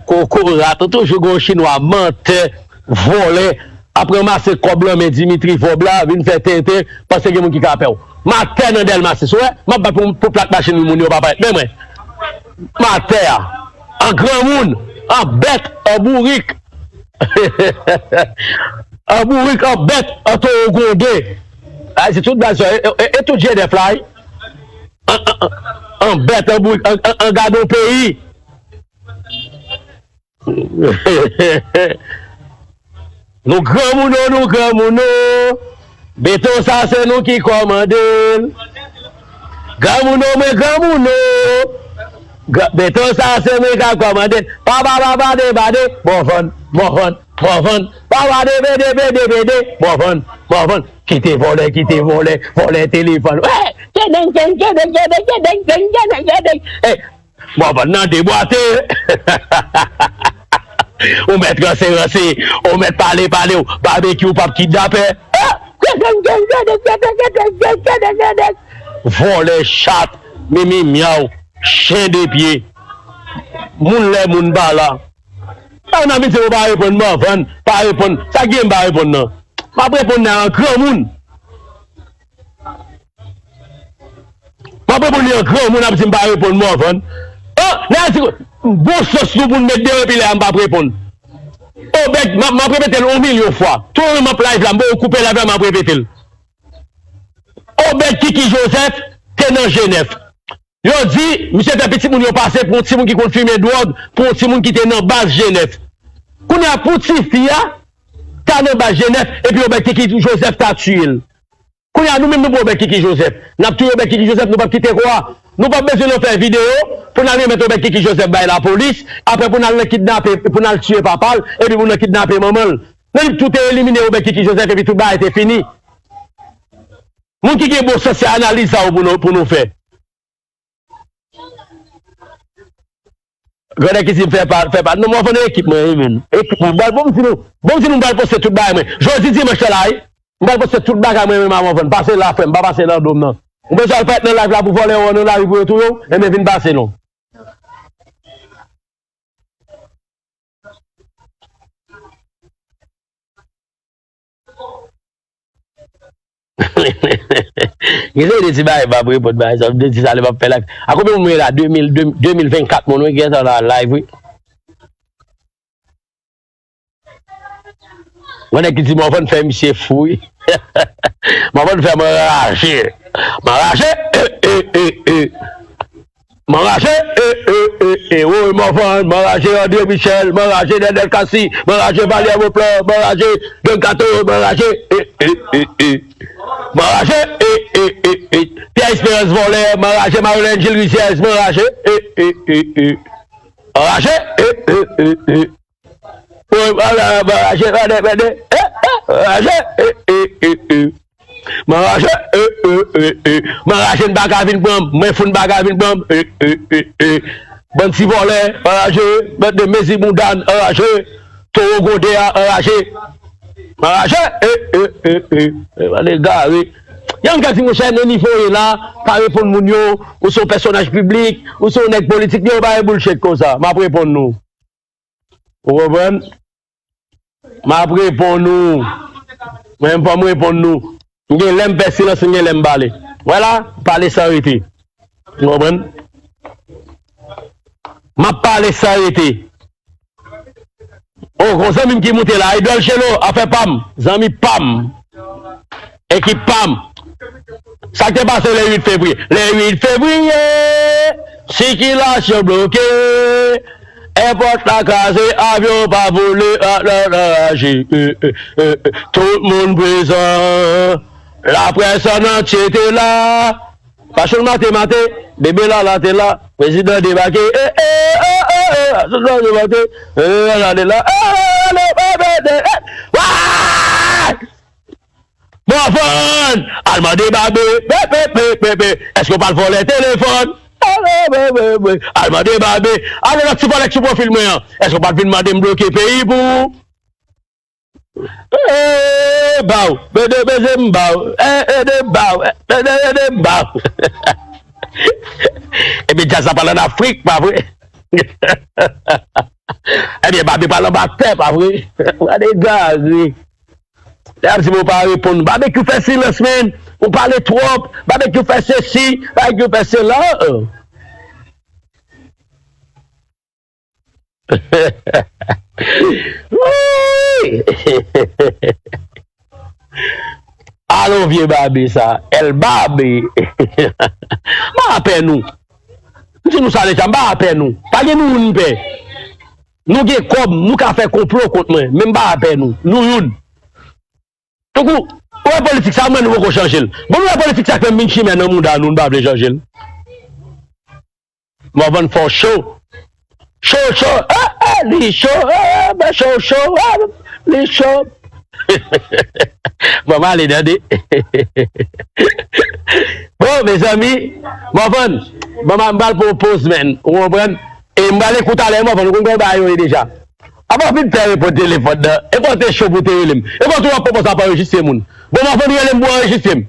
Kokorat, ou toujou gon chinwa, mantè, vòlè, ap ranmase kòb lan men Dimitri Vòb la, vin fè tenten, panse gen moun ki ka pè w. M atè nan Dèlma sis, ou wè, m ap bat pou, pou plak machin moun yo pa parèt men mwen. M atè a, an granmoun, an bèt, an bourik. An bourik, an bèt, an towo gwonde. Ay, se tout baz sa, e, e, e tout G N F la, wi. An, an, an, an bèt, an bourik, an, an, an gadon peyi. Nou granmoun o, nou granmoun o. Beton sa se nou ki kòmande l. Granmoun o, mwen granmoun o. Gra-, beton sa se mwen k ap kòmande l. Pa, pa, pa, pa, de, pa, de. Mòvan, mòvan, mòvan. Pa, pa, de, be, de, be, de, be, de. Mòvan, mòvan. Kite vòlè, kite vòlè. Vòlè telefòn. Wè! Kedeng, kedeng, kedeng, kedeng, kedeng, kedeng, kedeng. Ey, Mòvan nan debwate. Ou mèt ranse ranse, ou mèt pale pale, ou Babekyou p ap kidnapè. Ah! Vòlè chat, mimi myaw, chen de pye. Moun lè moun pa la. Sa w nan vin se ou pa reponn Mòvan, pa reponn. Sa gen m pa reponn nan. M ap reponn nan an granmoun. M ap reponn li an granmoun ap di m pa reponn Mòvan. Oh, nèg di, bon sans nou pou n met deyò epi lè a m p ap reponn. Obed, m ap, m ap repete l yon milyon fwa. Tou le m ap live la, m poko koupe live la, m ap repete l. Obed Kiki Joseph te nan Jenèf. Yo di, misye fè pitit moun yo pase pou yon timoun ki konn fimen dwòg, pou yon timoun ki te nan baz Jenèf. Kounye a, pou tifi a, ta nan baz Jenèf, epi Obed Kiki Joseph ta tiye l. Kounye a, nou menm nou pran Obed Kiki Joseph. N ap touye Obed Kiki Joseph, nou p ap kite kò a. Nou p ap bezwen nan fè videyo pou n al remèt Obed Kiki Joseph bay lapolis, apre pou n al nan kidnape, pou n al tiye papa l, epi pou n al kidnape manman l. Nan li tout te elimine Obed Kiki Joseph, epi tout bagay te fini. Moun ki gen bon sans, se analiz sa yo pou nou, pou nou fè. Grann Kiki fè pa, fè pa. Non, mwen fè ekip mwen, wi, men. Ekip mwen. Bon, bon, m di nou, bon, m di nou, m pral poste tout bagay mwen. Jodi dimanch la, wi. M pral poste tout bagay mwen, men, mwen fè. Pase la, frè m, pa pase nan do m, non. Ou bezwen al parèt nan live la pou vòlè yo nan lari pou yo touye w? Enben, vin pase, non. Gen seri de ti bagay m ap reponn bagay sa, de ti sa lè m ap fè live. A konbyen moun mwen ye la? De mil, de, de mil vennkat moun, wi, ki gentan nan live, wi. Mwen nèg ki di Morvan fè misye fou, wi. Morvan fè m anraje. M anraje, e, e, e, e. M anraje, e, e, e, e, woy, Morvan, m anraje André Michel, m anraje Nènèl Cassy, m anraje Valier Beauplan, m anraje Don Kato, m anraje, e, e, e, e. M anraje, e, e, e, e. Pierre Espérance vòlè, m anraje Marilène Gilles Rizières, m anraje, e, e, e, e. Anraje, e, e, e, e. Woy, m anraje, m anraje, e, e, anraje, e, e, e, e. M anraje, e, e, e, e. M anraje, n pa ka vin pran m. Mwen fou, n pa ka vin pran m. E, e, e, e. Bann ti vòlè, anraje. Bann de mezi bounda n, anraje. Towo gwonde a, anraje. M anraje, e, e, e, e. E, bann egare. Yon gade, monchè, nan nivo w ye la, pa reponn moun yo, ou se yon pèsonaj piblik, ou se yon nèg politik, yo pa gen bullshit konsa. M ap reponn nou. Ou konprann? M ap reponn ou. Mwen, fò m reponn nou. M gen lè m fè silans, m gen lè m pale. Vwala, pale san rete. Ou konprann? M ap pale san rete. O, gon zanmi m ki moute la, Idol Chelo, afè pa m, zanmi pa m. Ekip pa m. Sa k te pase le uit fevriye? Le uit fevriye, sikilasyon bloke, èpòt la kraze, avyon pa vole, a, la, la, raje, e, e, e, e, tout moun prezan, laprès an antye te la, Fashion Mate Mate, Bebe Lala te la, prezidan debake, e, e, e, e, e, Fashion Mate Mate, Bebe Lala te la, e, e, e, e, e, e, wa! Mòfòn! Al mande Babe, be, be, be, be, be, èske w pa t vòlè telefòn? Be, be, be, be, be, al mande Babe, ale nan ti vòlè k sou pwofil mwen an, èske w pa t vin mande m bloke peyi pou ou? Ee, baw, bede, bede, m baw, ee, ede, baw, ee, bede, bede, m baw. Epi djaz la pral ann Afrik, pa vre? Ebyen, Babe pral anba tè, pa vre? Gade egare. Lè y ap di m ou pa reponn. Babekyou fè silans, men. Ou pale twòp. Babekyou fè sesi. Babekyou fè sela. Woy! Alon vye Babe sa. El Babe. M pa pè nou. M di nou sa deja, m pa pè nou. Pa gen nou youn m pè. Nou gen kòb, nou ka fè konplo kont mwen, men m pa pè nou. Nou youn. Tankou, ou wè politik sa, mwen nou poko chanje l. Bon, nou wè politik sa k fè m vin chimè nan mouda nou, n pa vle chanje l. Mòvann fò cho. Cho, cho, eh, eh, li cho, eh, eh, ben cho, cho, eh, li cho. Bon, m ale tande. Bon, mezanmi, Mòvann, bon, m pral pran yon poz, men, ou konprann? E m pral ekout talè, Mòvann, ou konn kòman bagay yo ye deja. Apa anpil pè reponn telefòn nan. E pa w te cho pou w te rele m. E pa w tou w ap pran sa pa anrejistre moun. Bon, Mòvann, rele m pou anrejistre m.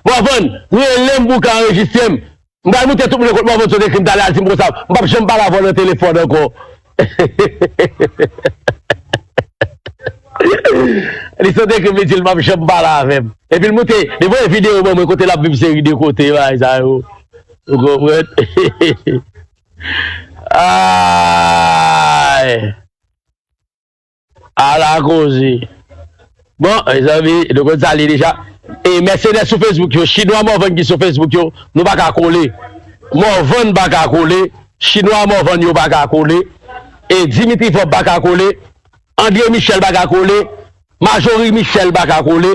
Mòvann, rele m pou w ka anrejistre m. M pral montre tout moun kot Mòvann sot ekri m talè, al di m konsa, m p ap janm pale avè w nan telefòn ankò. Li sot ekri m, li di l p ap janm pale avè m. Epi l monte, li voye videyo ban mwen kote l ap viv seri de kote, bagay sa yo. Ou konprann? Ay! Ala koze. Bon, mezanmi, nou konn sa li deja. E mèsenè sou Facebook yo, Chinwa Mòvann ki sou Facebook yo, nou pa ka kole. Mòvann pa ka kole. Chinwa Mòvann yo pa ka kole. E Dimitri Vorbe pa ka kole. André Michel pa ka kole. Majorie Michel pa ka kole.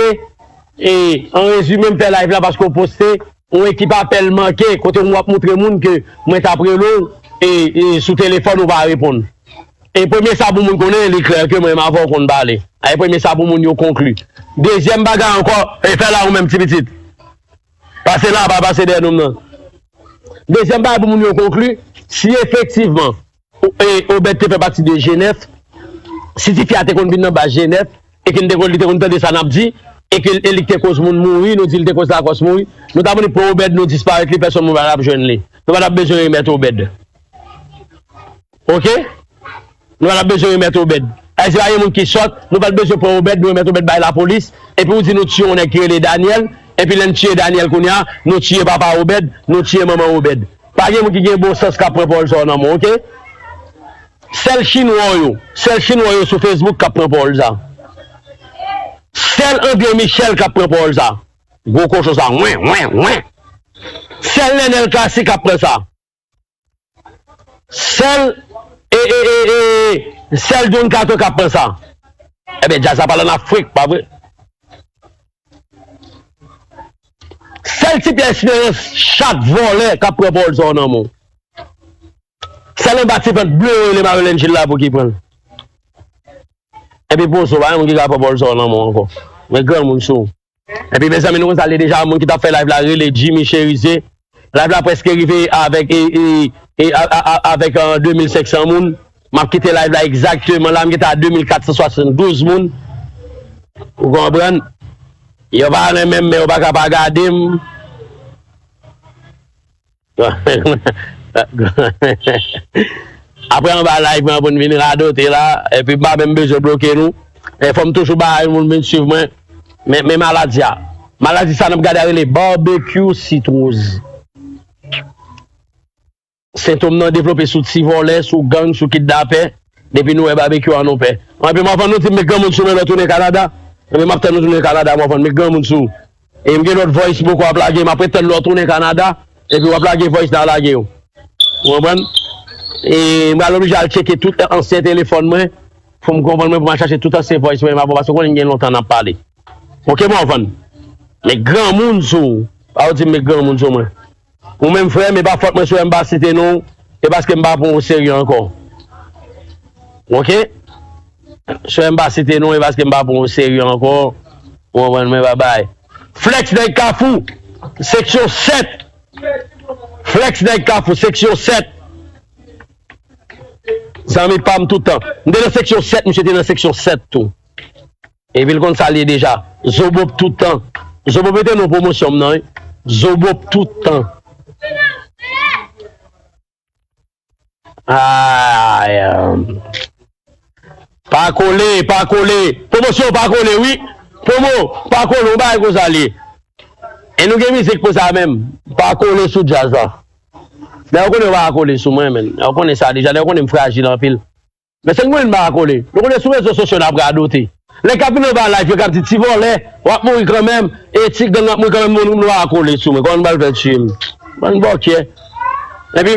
poste, e, an rezime, m fè live la paske w poste, yon ekip apèl manke, kote w ap montre moun ke mwen t ap rele w, e, e, sou telefòn ou pa reponn. E premye sa pou moun konnen, li klè ke mwen menm avè w konn pale. A, e premye sa pou moun yo konkli. Dezyèm bagay ankò, e fè la ou menm ti pitit. Pase la, pa pase dèyè nonm nan. Dezyèm bagay pou moun yo konkli, si efektivman, o-, e, Obed te fè pati de G nèf, si tifi a te konn vin nan baz G nèf, e ke n te konn, li te konn tande sa n ap di, e ke, e li te koz moun mouri, nou di li te koz Lakòs mouri, nou ta vin pran Obed, nou disparèt li, pèsonn moun pa t ap jwenn li. Nou pa t ap bezwen remèt Obed. Oke? Nou pa t ap bezwen remèt Obed. Ayiti pa gen moun ki sòt, nou pa t bezwen pran Obed, nou remèt Obed bay lapolis, epi ou di nou tiye yon nèg ki rele Daniel, epi lè n tiye Daniel kounye a, nou tiye papa Obed, nou tiye manman Obed. Pa gen moun ki gen bon sans k ap pran pawòl sa yo nan men w, oke? Sèl chinwa yo, sèl chinwa yo sou Facebook k ap pran pawòl sa. Sèl André Michel k ap pran pawòl sa. Gwo kochon sa, wen, wen, wen. Sèl Nenel Cassy k ap pran sa. Sèl, e, e, e, e, sèl Don Kato k ap pran sa. Ebyen, djaz la pale ann Afrik, pa vre? Sèl Ti Pyè Esperans, chat vòlè, k ap pran pawòl sa yo nan men w. Sèl anba ti vant ble yo rele Marilyn Gilles la pou ki pran l. Epi pozo, pa gen moun ki ka pran pawòl sa yo nan men w ankò. Men granmoun sou. Epi mezanmi, nou konn sa l ye deja, moun ki t ap fè live la rele Jimmy Cherizier. Live la prèske rive avèk, e, e, e, a, a, a, avèk, e, de mil senk san moun. M ap kite live la egzakteman la, m gentan a de mil kat san swasanndouz moun. Ou konprann? Yo pa renmen m, men yo pa ka pa gade m. Apre anba live mwen pou n vin radote la, epi m pa menm bezwen bloke nou. E fò m toujou ba moun vin swiv mwen. Men, men maladi a. Maladi sa n ap gade a rele Barbecue Citrose. Sentòm nan devlope sou ti vòlè, sou gang, sou kidnapè. Depi nou wè Barbecue an nou pè. Epi m ap tann nou di m met granmoun sou mwen lè w tounen Kanada. Epi m ap tann nou tounen Kanada, m ap tann met granmoun sou. E m gen lòt voice boko ap lage, m ap ret tann lè w tounen Kanada, epi w ap lage voice la lage yo. Ou konprann? E m pral oblije al tcheke tout ansyen telefòn mwen, pou m konprann mwen, pou m al chache tout ansyen voice mwen, m ap, paske w konnen gen lontan n ap pale. Oke, m ap tann. Men granmoun sou ou. Pa w di m met granmoun sou mwen. Ou menm frè m, e pa fòt mwen si w wè m pa site non w, e paske m pa pran w serye ankò. Oke? Si w wè m pa site non w, e paske m pa pran w serye ankò. Ou konprann mwen, babay. Flex nèg Kafou, seksyon sèt. Flex nèg Kafou, seksyon sèt. Zanmi pa m tout tan. M te nan seksyon sèt, misye te nan seksyon sèt tou. Epi l konn sa l ye deja. Zobop tout tan. Zobop rete nan pwomosyon m nan, wi. Zobop tout tan. Ay, um, Pa kole, pa kole. Pwomosyon, pa kole, wi. Pwomo, pa kole, yon bagay konsa l ye. E nou gen mizik pou sa menm. Pa kole sou djaz la. Nèg yo konnen yo pa ka kole sou mwen, menn. Nèg yo konnen sa deja, nèg yo konnen m frajil anpil. Men se nou menm pa ka kole. Nou konnen sou rezo sosyo n ap radote. Lè k ap vin anba live yo k ap di ti vòlè, w ap mouri kanmenm, e ti gang ap mouri kanmenm, nou, nou pa ka kole sou mwen. Kòman nou pral fè tiye m? Bann bòkyè. Epi,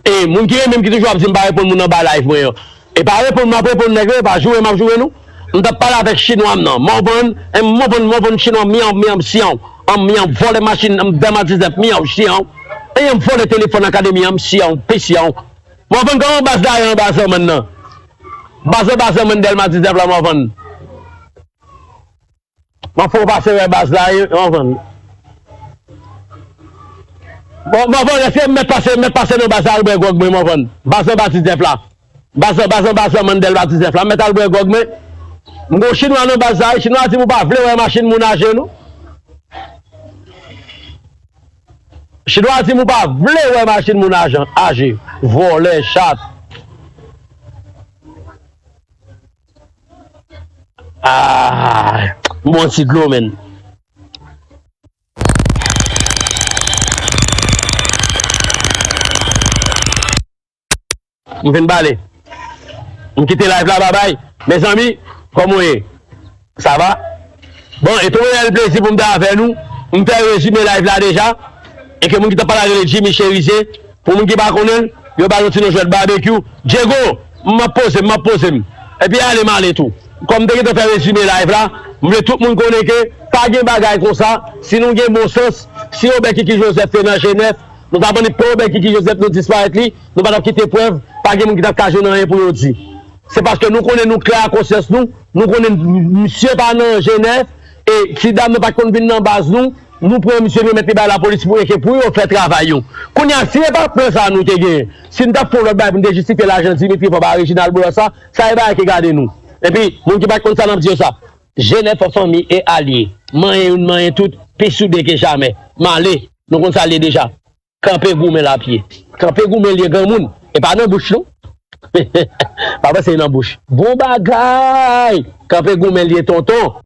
e, moun ki renmen m ki toujou ap di m pa reponn moun anba live mwen yo. E pa reponn m ap reponn nèg yo, e pa joure m ap joure nou. M t ap pale avèk chinwa m nan. Mòvann, e mòvann, mòvann chinwa, myaw, myaw, syanw. An myaw, vòlè machin, an dèma diznèf, myaw, syanw. E an vòlè telefòn akademi, an syanw, pi syanw. Mòvann, kòman baz la ye anba zanmann nan? Baz anba zanmann dèlma diznèf la, Mòvann. M ap fè w pase wè baz la, wi, Mòvann. Bon, Mòvann, èske m mèt pase, m mèt pase nan baz la al bwè gwòg mwen, Mòvann? Baz anba diznèf la. Baz, baz, baz, Mandèl, baz diznèf la, m mèt al bwè gwòg mwen. M gon chinwa nan baz la, chinwa di m ou pa vle wè machin moun aje nou. Chinwa di m ou pa vle wè machin moun ajan, aje. Vòlè, chat. Ah, m bon ti dlo, menn. M fin pale. M kite live la, babay. Mezanmi, kòman w ye? Sa va? Bon, e tou reyèl plezi pou m ta avè nou. M fè rezime live la deja. E ke moun ki t ap pale a rele Jimmy Cherizier. Pou moun ki pa konnen l, yo ba l yon ti non jwèt Babekyou. Diego, m ap poze m, m ap poze m. Epi ale m ale tou. Kòm m te gentan fè rezime live la, m vle tout moun konnen ke pa gen bagay konsa. Si nou gen bon sans, si Robert Kiki Joseph te nan G nèf, nou t ap annik pran Robert Kiki Joseph, nou disparèt li, nou pa t ap kite prèv, pa gen moun ki t ap ka jwenn anyen pou yo di. Se paske nou konnen nou klè a konsyans nou, nou konnen misye pa nan G nèf, e ti dam nan pa t konn vin nan baz nou, nou pran misye, nou remèt li bay lapolis pou, e ke pou yo fè travay yo. Kounye a, si se pa plan sa a nou te genyen, si n t ap fè yon lòt bagay pou n te jistifye lajan Dimitri Vorbe a Reginald Brosa, sa e bagay ki gade nou. Epi, moun ki pa t konn sa, n ap di yo sa. G nèf fanmi e alye. Manyen youn, manyen tout, pi soude ke jamè. M ale, nou konn sa l ye deja. Kanpe goumen l a pye. Kanpe goumen l ye granmoun. E pa nan bouch non. Pa panse e nan bouch. Bon bagay! Kanpe goumen l ye tonton.